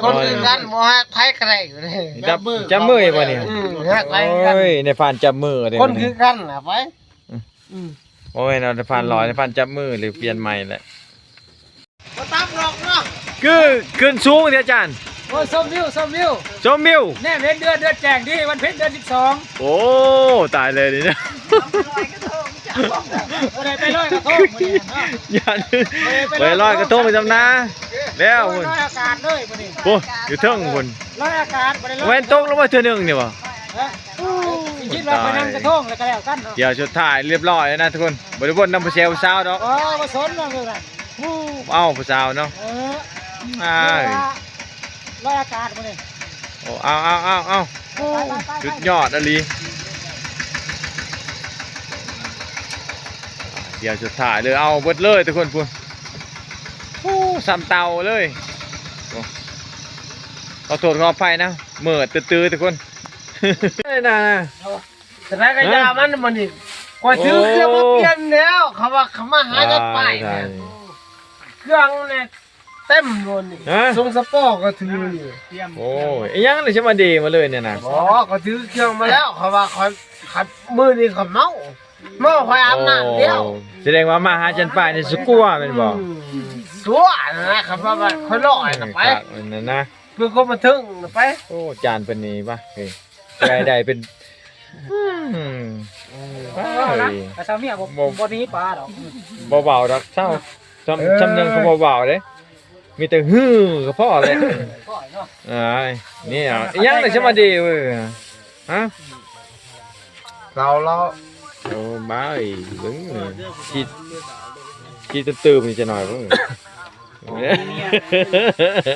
ຄົນຄືກັນ ບໍ່ຮັກໃຜກໍໄດ້ ຈັບມື ຈັບມືບໍ່ນີ້ ອືມ ຮັກໃຜຄືກັນ ໂອ້ຍ ນາຍພານຈັບມືເດ້ ຄົນຄືກັນລະ ໄປ ອືມ ອືມ ບໍ່ແມ່ນເນາະ ນາຍພານລອຍ ອືມ ນາຍພານຈັບມື ຫຼືປ່ຽນໃໝ່ແຫຼະ ບໍ່ຕຳດອກເນາະ ຄືຂຶ້ນສູງເດອາຈານ ໂອ້ຍ ຊົມວິວ ຊົມວິວ ຊົມວິວ ແນມເຫັນເດືອນ ເດືອນແຈ້ງດີ ວັນເພັນເດືອນສິບສອງ ໂອ້ ຕາຍເລີຍນີ້ນະ ບໍ່ໄດ້ໄປລອຍກະທົງມື້ນີ້ເນາະ ຢ້ານ ບໍ່ໄດ້ໄປລອຍກະທົງ ໄປລອຍກະທົງຈຳນາ ແລ້ວ ໂອ້ຍ ພຸ້ນ ລອຍອາກາດເລີຍມື້ນີ້ ໂອ້ ຢູ່ເທິງພຸ້ນ ລອຍອາກາດ ບໍ່ໄດ້ລອຍ ແມ່ນຕົກລົງມາເທື່ອໜຶ່ງນີ້ບໍ່? ເອີ ຄິດວ່າໄປນຳກະທົງແລ້ວກໍແລ້ວກັນເນາະ ດຽວສຸດທ້າຍລຽບຮ້ອຍແລ້ວນະທຸກຄົນ ບໍ່ໄດ້ວົນນຳຜູ້ແຊວຜູ້ສາວດອກ ບໍ່ ບໍ່ສົນເນາະ ເອົາຜູ້ສາວເນາະ ເອີ ອ້າຍ ລອຍອາກາດມື້ນີ້ ໂອ້ ເອົາ ເອົາ ເອົາ ເອົາ ໄປ ໄປ ໄປ ສຸດຍອດອີ່ຫຼີ ດຽວສຸດທ້າຍເລີຍ ເອົາເບິດເລີຍທຸກຄົນພຸ້ນ ໂອ້ ສ່ຳເຕົ່າເລີຍ ໂອ້ ຂໍໂທດຂໍອະໄພນະ ເມີດຕື້ໆ ທຸກຄົນ ເອີຍນະ ຈັ່ງໃດກໍຢ່າມັນມື້ນີ້ ຂ້ອຍຖືເຄື່ອງມາປ່ຽນແລ້ວ ເຂົາວ່າເຂົາມາຫາຈັດປ້າຍ ເຄື່ອງນີ້ເຕັມໂລດນີ້ ສົ່ງສະປອກກໍຖືຢູ່ ໂອ້ຍ ອີຫຍັງນີ້ຊິມາເດມາເລີຍນີ້ນະ ບໍ່ ກໍຖືເຄື່ອງມາແລ້ວ ເຂົາວ່າຂ້ອຍ ຂ້ອຍ ມື້ນີ້ຂ້ອຍເມົາ ເມົາ ຂ້ອຍອາບນ້ຳດຽວ ໂອ້ ສະແດງວ່າມາຫາຈັນປ້າຍນີ້ສະກົວແມ່ນບໍ່? ອືມ ສະກົວນະ ຄັນວ່າຂ້ອຍລອຍນະໄປ ນັ້ນນະ ເພື່ອຄວາມບັນເທີງນະໄປ ໂອ້ ຈານເພິ່ນນີ້ວະ ເຮີ້ຍ ລາຍໄດ້ເປັນ ອືມ ເອີ ເອີ ເອົາຊາວເມຍບໍ່ ບໍ່ ບໍ່ໜີປາດອກ ບໍ່ເວົ້າດອກ ເຊົາ ຊ່ຳ ເອີ ຊ່ຳໜຶ່ງກໍບໍ່ເວົ້າເດ້ ມີແຕ່ຮືກໍພໍແລ້ວ ພໍເນາະ ອ້າຍ ນີ້ ອີຫຍັງລະ ສະບາຍດີເວີຍ ຮະ ລາວ ລາວ ໂອ້ ບາຍ ເບິ່ງ ຂີ້ ຂີ້ຕື່ມໆ ນີ້ຈັກໜ້ອຍເບິ່ງ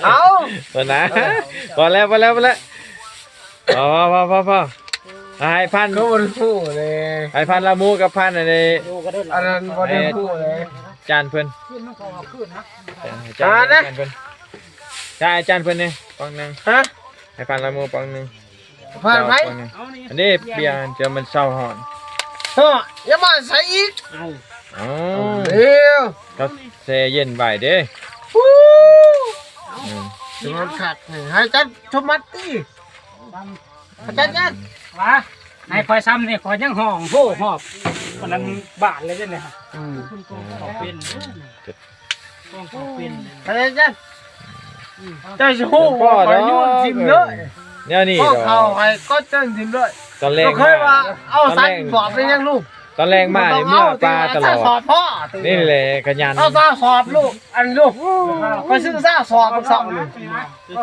ເອົາ ບໍ່ນະ ພໍແລ້ວ ພໍແລ້ວ ພໍແລ້ວ ພໍ ພໍ ພໍ ພໍ ໃຫ້ພັນ ກໍບໍ່ໄດ້ຮູ້ເດ້ ໃຫ້ພັນລາໝູກັບພັນອັນນີ້ ອັນນັ້ນບໍ່ໄດ້ຮູ້ເດ້ ຈານເພິ່ນ ຈານເພິ່ນ ໃຫ້ຈານເພິ່ນນີ້ປອງໜຶ່ງ ຮະ ໃຫ້ພັນລາໝູປອງໜຶ່ງ ພັນໄປ ອັນນີ້ປ່ຽນຈະມັນເຊົາຮ້ອນ ເນາະ ຢ່າມາໃສ່ອີກ ເອົ້າ ເອົາ ເອົາ ກໍແຊ່ເຢັນໄວ້ເດ້ ອືມ ມັນຄັກ ໃຫ້ຈັດສົມບັດຕິ ອາຈານ ອືມ ວ່າໃຫ້ຂ້ອຍຊ້ຳນີ້ ຂ້ອຍຍັງຮ້ອງໂຮຮອບ ປານນັ້ນ ອືມ ບາດເລີຍເດ້ນີ້ ອືມ ເປັນ ເປັນ ອາຈານ ເຈົ້າຊິຮູ້ວ່າຂ້ອຍໂຍນຖິ້ມເລີຍ ແນວນີ້ ເອົາເຂົ້າໃຫ້ກໍເຈົ້າຖິ້ມເລີຍ ຕອນແລງ ເຄີຍວ່າ ເອົາສາມສິບສອງໄປຍັງລູກ ຕອນແລງມານີ້ເມືອປາຕະຫຼອດ ນີ້ແຫຼະຂະຫຍັນ ເອົາຊາວສອບລູກ ອັນລູກ ຂ້ອຍຊື້ຊາວສອບມື້ເຊົ້ານີ້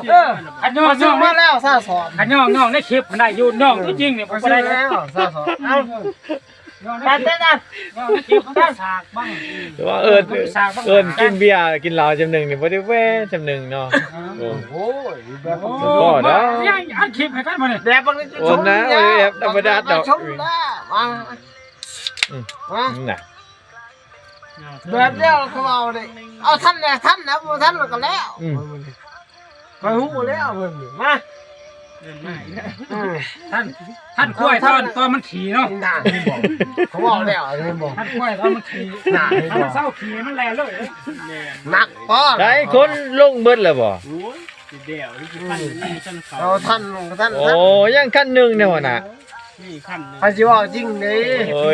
ເອີ ຂ້ອຍຊື້ມາແລ້ວຊາວສອບ ຄັນຍ້ອງ ຍ້ອງໃນຄລິບໄດ້ຢູ່ ຍ້ອງຕົວຈິງນີ້ບໍ່ໄດ້ ຊື້ມາແລ້ວຊາວສອບ ເອົາ ຕັດ ຕັດ ຕັດ ຕັດ ສາກບັງ ແຕ່ວ່າເອີ້ນ ເອີ້ນກິນເບຍກິນເຫຼົ້າຈຳໜຶ່ງນີ້ບໍ່ໄດ້ແວ່ຈຳໜຶ່ງເນາະ. ໂອ້ ໂອ້ຍ ແບບ ບໍ່ດອກ ອັດຄລິບໃຫ້ກັນບໍ່ນີ້ ແບບບັງນີ້ ໂອ້ນະ ແບບທຳມະດາດອກ ມາ ອືມ ມາ ນະ ແບບດຽວເຂົາເວົ້ານີ້ ເອົາທັນແຫຼະ ທັນແລ້ວ ບໍ່ທັນແລ້ວກໍແລ້ວ ອືມ ຂ້ອຍຮູ້ແລ້ວເພິ່ນ ມາ ເອີ ທັນ ທັນຄວາຍຕອນ ຕອນມັນຂີ່ເນາະ ເຂົາເວົ້າແລ້ວ ເຫັນບໍ່ ທັນຄວາຍຕອນມັນຂີ່ ນະ ເຫັນບໍ່ ຖ້າມັນເຊົາຂີ່ມັນແລ່ນເລີຍ ໜັກພໍ ໃສຄົນລົງເບິດແລ້ວບໍ່? ໂອ້ຍ ຊິແລ້ວ ເອົາທັນ ທັນ ໂອ້ ຍັງຄັນໜຶ່ງແນ່ຫັ້ນນະ ນີ້ຄັນໜຶ່ງ ໃຜຊິເວົ້າຈິງເດ້ ໂອ້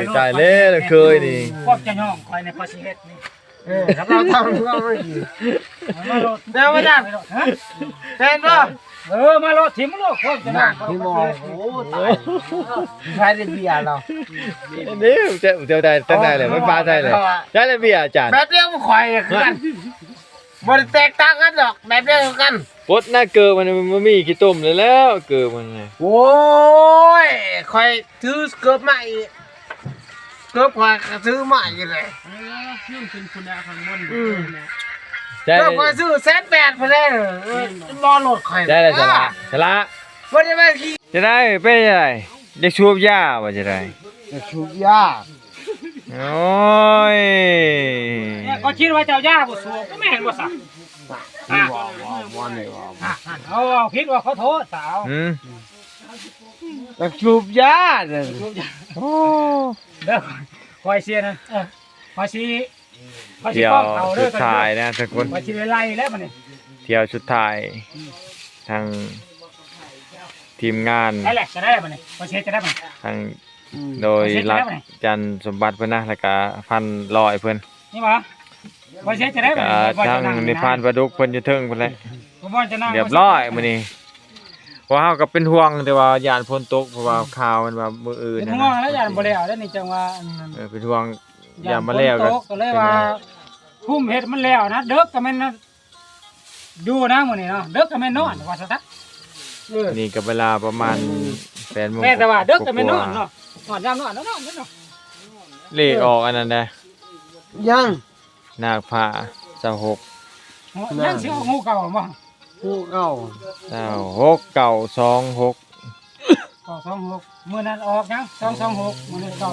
ຍ ຕາຍແລ້ວ ເຄີຍນີ້ ພວກຈະຍ້ອງຂ້ອຍນີ້ ຂ້ອຍຊິເຮັດນີ້ ເອີ ຄັນເຮົາທຳເຮົາໄດ້ດີ ມາໂລດ ແນວມາດັກ ຮະ ແມ່ນບໍ່? ເອີ ມາໂລດ ຖິ້ມໂລດ ພວກຈະ ໜັກທີ່ໝໍ ໂອ້ ຕາຍ ໃຊ້ໄດ້ເບຍເນາະ ເດ້ ເຈົ້າ ເຈົ້າໄດ້ ຕັ້ງໄດ້ແລ້ວ ມັນປາໄດ້ແລ້ວ ໃຊ້ໄດ້ເບຍອາຈານ ແບບດຽວກັບຂ້ອຍຄືກັນ ບໍ່ໄດ້ແຕກຕ່າງກັນດອກ ແບບດຽວກັນ ປົດໜ້າເກີບມັນ ມັນມີຂີ້ຕົມແລ້ວ ເກີບມັນນະ ໂອ້ຍ ຂ້ອຍຖືເກີບໃໝ່ ເກີບຂ້ອຍກໍຊື້ໃໝ່ຢູ່ເລີຍ ເອີ ຂຶ້ນຂຶ້ນພຸ້ນນະ ຂ້າງບົນ ອືມ ເກີບຂ້ອຍຊື້ແສນແປດພຸ້ນເດ້ ເອີ ບໍ່ລົດຂ້ອຍ ໄດ້ແລ້ວ ສະຫຼະ ສະຫຼະ ບໍ່ໄດ້ມາຂີ່ ຈະໄດ້ ເປັນຈັ່ງໃດ ຢາກສູບຢາບໍ່ ຈະໄດ້ ຢາກສູບຢາ ໂອ້ຍ ເຂົາຄິດວ່າເຈົ້າຢາບໍ່ສູບ ກໍແມ່ນບໍ່ຊະ ບໍ່ ບໍ່ ບໍ່ ບໍ່ ເອົາ ເອົາ ຜິດວ່າ ຂໍໂທດສາວ ອືມ ຢາກສູບຢາເດີ ສູບຢາ ໂອ້ ເດີ ຂ້ອຍເສຍນະ ເອີ ຂ້ອຍຊິ ຂ້ອຍຊິ ທ່ຽວ ຕ້ອງເອົາເດີ ສຸດທ້າຍນະທຸກຄົນ ຂ້ອຍຊິໄລ່ແລ້ວບັດນີ້ ທ່ຽວສຸດທ້າຍ ອືມ ທາງທີມງານ ໄດ້ແຫຼະ ຈະໄດ້ບັດນີ້ ຂ້ອຍຊິເຮັດຈະໄດ້ບັດນີ້ ທາງ ອືມ ໂດຍລັດຈັນສົມບັດເພິ່ນນະ ແລ້ວກະພັນຮ້ອຍເພິ່ນ ນີ້ຫວາ ຂ້ອຍຊິເຮັດຈະໄດ້ບັດນີ້ ທາງນິພານປາດຸກເພິ່ນຢູ່ເທິງພຸ້ນແຫຼະ ຮຽບຮ້ອຍມື້ນີ້ ເພາະເຮົາກໍເປັນຫ່ວງ ແຕ່ວ່າຢ້ານຝົນຕົກ ເພາະວ່າຂ່າວມັນວ່າມື້ອື່ນ ເປັນຫ່ວງແລ້ວ ຢ້ານບໍ່ແລ້ວເດ້ນີ້ ຈັ່ງວ່າ ເອີ ເປັນຫ່ວງ ຢ້ານບໍ່ແລ້ວ ກໍເລີຍວ່າຄຸມເຮັດມັນແລ້ວນະ ເດິກກໍແມ່ນຢູ່ນະມື້ນີ້ເນາະ ເດິກກໍແມ່ນນອນ ວ່າຊັ້ນຊະ ເອີ ນີ້ກໍເວລາປະມານແປດໂມງ ແມ່ນແຕ່ວ່າເດິກກໍແມ່ນນອນເນາະ ນອນຍາມນອນ ນອນເນາະ ເລກອອກອັນນັ້ນໃດ ຍັງ ນາກພ້າ ຊາວຫົກ ຍັງຊິອອກງູເກົ່າບໍ່? ງູເກົ່າ ຊາວຫົກ ເກົ້າສອງຫົກ ເກົ້າສອງຫົກ ມື້ນັ້ນອອກຫຍັງ ສອງສອງຫົກ ມື້ນີ້ເກົ້າ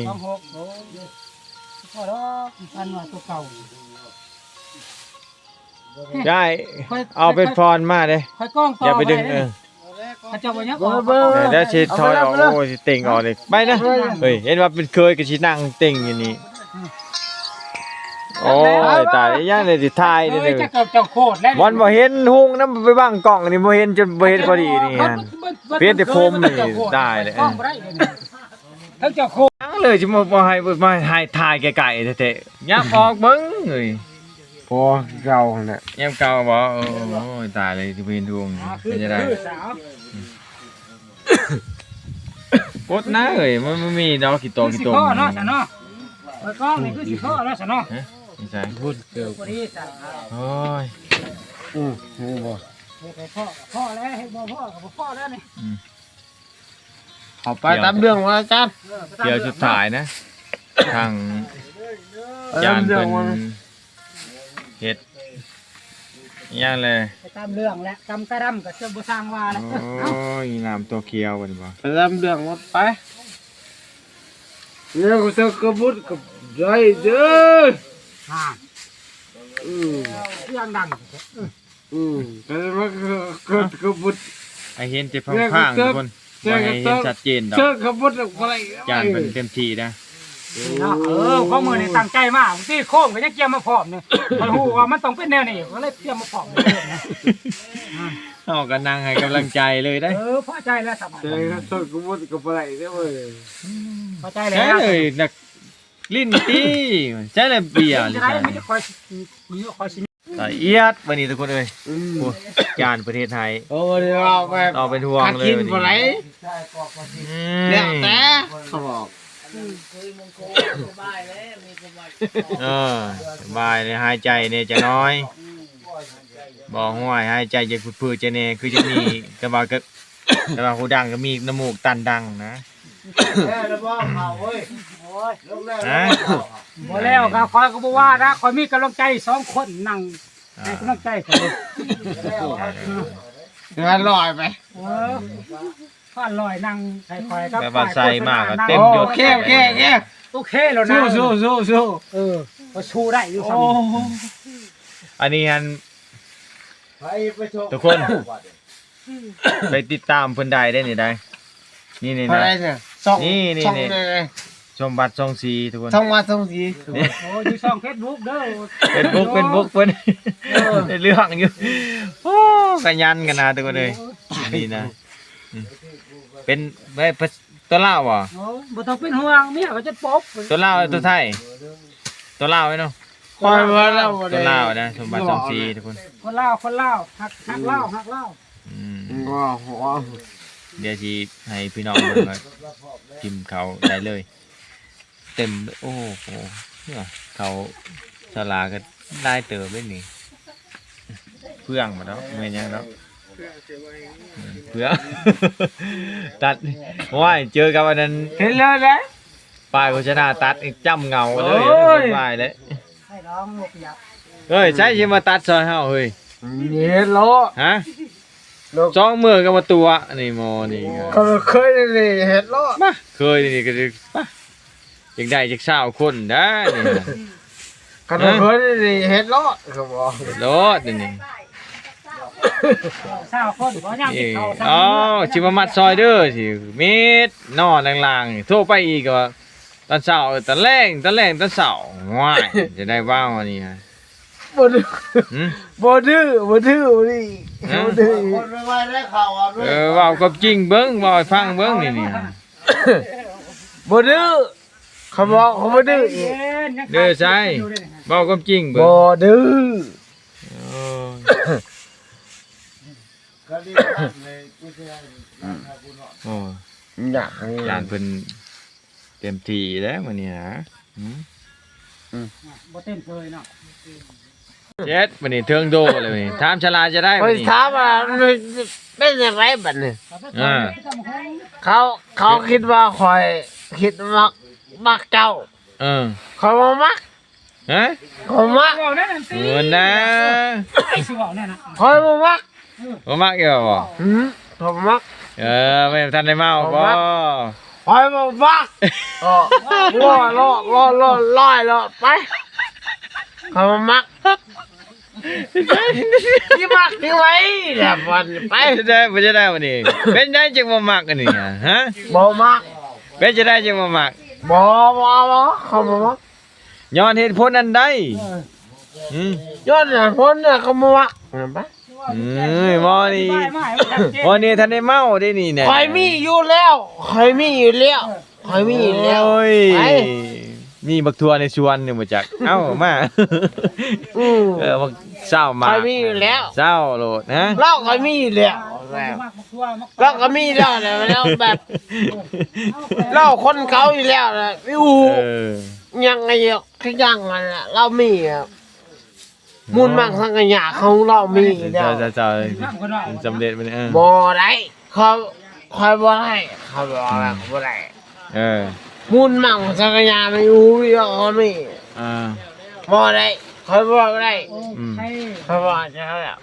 ສອງຫົກ ໂອ້ຍ ພໍດອກ ພັນວ່າຕົວເກົ່າ ໄດ້ ເອົາເປັນພອນມາເດ້ ຂ້ອຍກ້ອງຕໍ່ ຢ່າໄປດຶງ ເອີ ເຂົາເຈົ້າບໍ່ຍັງອອກ ເອີ ດຽວຊິຖອຍອອກ ໂອ້ຍ ຊິເຕັງອອກນີ້ ໄປນະ ເຮີ້ຍ ເຫັນວ່າເປັນເຄີຍກໍຊິນັ່ງເຕັງຢູ່ນີ້ ອືມ ໂອ້ຍ ຕາຍ ຍັງໄດ້ຊິຖ່າຍເດ້ ເອີ ເຈົ້າ ເຈົ້າໂຄດແລ້ວ ມັນບໍ່ເຫັນຮຸ່ງນຳ ໄປບັງກ້ອງນີ້ ບໍ່ເຫັນ ຈົນບໍ່ເຫັນພໍດີນີ້ ເພິ່ນ ເພິ່ນ ເພິ່ນ ເພິ່ນ ເພິ່ນ ເພິ່ນ ຕາຍແລ້ວ ກ້ອງບໍ່ໄດ້ ເທິງເຈົ້າໂຄດ ຍັງເລີຍ ຊິມາ ບໍ່ໃຫ້ ບໍ່ໃຫ້ຖ່າຍໃກ້ໆແທ້ໆ ຫຍັບອອກເບິ່ງເອີຍ ພໍຄືເກົ່າຫັ້ນແຫຼະ ຍາມເກົ່າບໍ່? ໂອ້ຍ ຕາຍເລີຍ ຊິບໍ່ເຫັນດວງ ເປັນຈັ່ງໃດ? ປົດນະເອີຍ ມັນ ມັນມີດອກຂີ້ຕົມ ຂີ້ຕົມເນາະ ຊັ້ນເນາະ ເປີດກ້ອງນີ້ຄືຊິພໍແລ້ວຊັ້ນເນາະ ຮະ ນີ້ໃສ ພຸ້ນເກີບ ພໍດີຈ້ະ ໂອ້ຍ ອື ນີ້ບໍ່ ເຮັດໃຫ້ພໍ ພໍແລ້ວ ເຮັດບໍ່ພໍກໍບໍ່ພໍແລ້ວນີ້ ອື ເຂົ້າໄປຕາມເລື່ອງວ່າ ອາຈານ ທ່ຽວສຸດທ້າຍນະ ທາງ ເອີ ຈານເພິ່ນ ເຮັດຫຍັງແລະ ໄປຕາມເລື່ອງແຫຼະ ກຳກະດຳກໍຈະບໍ່ຊ່າງວ່າແຫຼະ ໂອ້ຍ ນ້ຳຕົວຂຽວເພິ່ນວ່າ ໄປຕາມເລື່ອງວ່າ ໄປ ແລ້ວກໍເຊີກະບຸດກໍໄດ້ເດີ ຮະ ອື ສຽງດັງ ອືມ ກໍເລີຍວ່າ ກໍ ກໍ ກໍບໍ່ ໃຫ້ເຫັນແຕ່ພາງໆ ທຸກຄົນ ບໍ່ໃຫ້ເຫັນຊັດເຈນດອກ ເຊີກະບຸດອອກໄປ ຢ້ານເພິ່ນເຕັມທີ່ນະ ເນາະ ເອີ ຂອງມື້ນີ້ຕັ້ງໃຈມາ ບາງທີໂຄມກໍຍັງກຽມມາພ້ອມນີ້ ຂ້ອຍຮູ້ວ່າມັນຕ້ອງເປັນແນວນີ້ ກໍເລີຍກຽມມາພ້ອມ ເຮົາກໍນັ່ງໃຫ້ກຳລັງໃຈເລີຍເດ້ ເອີ ພໍໃຈແລ້ວສະບາຍ ເຊີກະບຸດກໍບໍ່ໄດ້ເດ້ເວີຍ ອືມ ພໍໃຈແລ້ວ ໃຊ້ເລີຍ ນັກຫຼິ້ນຕີ ໃຊ້ແລ້ວເບຍ ຈະໄດ້ ມີແຕ່ຂ້ອຍ ມີແຕ່ຂ້ອຍຊິ ລະອຽດບາດນີ້ທຸກຄົນເອີຍ ອືມ ໂອ້ ຈານເພິ່ນເຮັດໃຫ້ ໂອ້ ເອົາເປັນຫ່ວງເລີຍ ບໍ່ໄດ້ ອືມ ແລ້ວແຕ່ເຂົາບອກ ເອີ ສະບາຍເລີຍ ຫາຍໃຈແດ່ຈັກໜ້ອຍ ບໍ່ ຫ້ວຍ ຫາຍໃຈຈັກຝືດໆ ຈັ່ງແດ່ ຄືຈັ່ງນີ້ ແຕ່ວ່າກໍ ແຕ່ວ່າຫູດັງກໍມີນ້ຳມູກຕັນດັງນະ. ແລ້ວບໍ່ເຂົ້າເວີຍ ໂອ້ຍ ລົງແລ້ວ ຮະ ບໍ່ເຂົ້າ ບໍ່ແລ້ວກໍຂ້ອຍກໍບໍ່ວ່ານະ ຂ້ອຍມີກຳລັງໃຈສອງຄົນ ນັ່ງໃຫ້ກຳລັງໃຈຂ້ອຍ ເອີ ເຮືອນລອຍໄປ ເອີ ພາລອຍນັ່ງໃຫ້ຂ້ອຍກັບ ແບບວ່າໃສ່ມາກໍເຕັມຍົດ ໂອເຄ ໂອເຄ ໂອເຄ ໂອເຄແລ້ວນະ ສູ້ໆໆ ເອີ ກໍສູ້ໄດ້ຢູ່ ໂອ້ ສ່ຳນີ້ ອັນນີ້ຫັ້ນ ໄປໄປໂຊ ທຸກຄົນ ໄປຕິດຕາມເພິ່ນໄດ້ເດ້ນີ້ໄດ້ ນີ້ໆ ເທົ່າໃດເນຍ ຊ່ອງ ນີ້ໆ ຊ່ອງໃດ ສົມບັດ ສອງສີ່ ທຸກຄົນ ສົມບັດ ສອງສີ່ ໂອ້ ຢູ່ຊ່ອງເຟສບຸກເດີ ເຟສບຸກ ເຟສບຸກເພິ່ນ ເອີ ໄດ້ເລື່ອງຢູ່ ໂອ້ ຂະຫຍັນກັນນະ ທຸກຄົນເອີຍ ນີ້ນະ ອືມ ເປັນ ເປັນ ຕົວລາວບໍ່? ໂອ້ ບໍ່ຕ້ອງເປັນຫ່ວງ ເມຍກໍຈະປົກ ຕົວລາວ ຕົວໄທ ຕົວລາວເນາະ ຂ້ອຍວ່າລາວບໍ່ໄດ້ ຄົນລາວນະ ສົມບັດ ສອງສີ່ ທຸກຄົນ ຄົນລາວ ຄົນລາວ ຮັກ ຮັກລາວ ຮັກລາວ ອືມ ດຽວຊິໃຫ້ພີ່ນ້ອງເບິ່ງວ່າກິນເຂົ້າໄດ້ເລີຍ ເຕັມ ໂອ້ໂຫ ເຂົ້າສາລາກໍຫຼາຍເຕີບເດ້ນີ້ ເຟືອງບໍ່ເນາະ ແມ່ນຫຍັງເນາະ ເຟືອງ ຕັດ ໂອ້ຍ ເຈີກັບອັນນັ້ນ ເຫັນແລ້ວແຫຼະ ປ້າຍໂຄສະນາຕັດ ຈ້ຳເງົາເລີຍ ໂອ້ຍ ວາຍເລີຍ ໃຫ້ລອງບໍ່ປຽກ ເອີຍ ໃສຊິມາຕັດຊ່ອຍເຮົາເຮີ້ຍ ເຮັດໂລດ ຮະ ສອງມື້ກໍມາຕົວະ ນີ້ໝໍນີ້ ກໍເຄີຍໄດ້ເຮັດໂລດ ມາ ເຄີຍນີ້ກໍ ປະ ຢາກໄດ້ຈັກຊາວຄົນໄດ໋ນີ້ ຄັນວ່າເພິ່ນນີ້ເຮັດໂລດ ເຂົາບອກ ໂລດນີ້ ຊາວຄົນບໍ່ຍາມກິນເຂົ້າ ເອີ ເອົາ ຊິມາມັດຊອຍເດີ ຊິມິດນອນລ່າງໆ ໂທໄປອີກກໍວ່າຕອນເຊົ້າ ຕອນແລງ ຕອນແລງ ຕອນເຊົ້າ ວ້າຍ ຈະໄດ້ເວົ້າອັນນີ້ ບໍ່ດື້ ຫືມ ບໍ່ດື້ ບໍ່ດື້ນີ້ ຮະ ບໍ່ດື້ ຄົນໄວໆ ໄດ້ເຂົ້າເອົາດ້ວຍ ເອີ ເວົ້າຄວາມຈິງເບິ່ງ ເວົ້າໃຫ້ຟັງເບິ່ງນີ້ ນີ້ ບໍ່ດື້ ເຂົາບອກເຂົາບໍ່ດື້ອີກ ເດີໃສ ເວົ້າຄວາມຈິງເບິ່ງ ບໍ່ດື້ ໂອ້ຍ ໂອ້ຍ ຢ້ານເພິ່ນເຕັມທີ່ແລ້ວມື້ນີ້ນະ ຫືມ ບໍ່ເຕັມເຜີຍເນາະ ເຈັດ ບັດນີ້ເທິງໂດແລ້ວນີ້ ຖາມສາລາຈະໄດ້ ຂ້ອຍ ບັດນີ້ ຖາມວ່າມັນເປັນຈັ່ງໃດບັດນີ້ ເອີ ເຂົາ ເຂົາຄິດວ່າຂ້ອຍຄິດມັກ ມັກເຈົ້າ ເອີ ຂ້ອຍບໍ່ມັກ ຮະ ຂ້ອຍບໍ່ມັກ ເວົ້າແນວນັ້ນຕິ ເອີນະ ໃຜຊິເວົ້າແນວນັ້ນ ຂ້ອຍບໍ່ມັກ ບໍ່ມັກອີກບໍ່ ຫືມ ຂ້ອຍບໍ່ມັກ ເອີ ແມ່ນບໍ່ທັນໄດ້ເມົາບໍ່ ຂ້ອຍບໍ່ມັກ ຂ້ອຍບໍ່ມັກ ເອີ ລໍ ລໍ ລໍ ລໍ ລອຍ ລໍ ໄປ ຂ້ອຍບໍ່ມັກ ຊິມັກຈັ່ງໃດລະບັດນີ້ ໄປ ຈະໄດ້ບໍ່ຈະໄດ້ບັດນີ້ ເປັນໃດຈຶ່ງບໍ່ມັກອັນນີ້ ຮະ ບໍ່ມັກ ເປັນຈັ່ງໃດຈຶ່ງບໍ່ມັກ ບໍ່ ບໍ່ ບໍ່ ຂ້ອຍບໍ່ມັກ ຍ້ອນເຫດຜົນອັນໃດ ເອີ ຫືມ ຍ້ອນເຫດຜົນເຂົາບໍ່ມັກ ເອີຍ ໝໍນີ້ ໝໍນີ້ທັນໄດ້ເມົາເດ້ນີ້ນະ ຂ້ອຍມີຢູ່ແລ້ວ ຂ້ອຍມີຢູ່ແລ້ວ ຂ້ອຍມີຢູ່ແລ້ວ ໂອ້ຍ ໄປ ມີບັກຖົ່ວໃນສວນນີ້ບໍ່ຈັກ ເອົາມາ ອືມ ເອີ ບັກເຊົ້າມາ ຂ້ອຍມີຢູ່ແລ້ວ ເຊົ້າໂລດ ຮະ ເຫຼົ້າຂ້ອຍມີຢູ່ແລ້ວ ເຫຼົ້າກໍມີແລ້ວ ແລ້ວແບບ ເຫຼົ້າຄົນເຂົາຢູ່ແລ້ວນະ ຢູ່ ເອີ ຍັງໄງ ຄືຍັງນັ້ນລະ ລາວມີອະ ມູນມັງສັງກະຍາຂອງລາວມີແລ້ວ ເຈົ້າ ເຈົ້າ ເຈົ້າ ສຳເລັດບັດນີ້ ເອີ ບໍ່ໄດ້ ຂ້ອຍ ຂ້ອຍບໍ່ໄດ້ ຂ້ອຍບອກແລ້ວ ອືມ ບໍ່ໄດ້ ເອີ ມູນມັງສັງກະຍາມີ ອູວິໂອກໍມີ ເອີ ບໍ່ໄດ້ ຂ້ອຍບອກໄດ້ ອືມ ຂ້ອຍບອກເຈົ້າແລ້ວ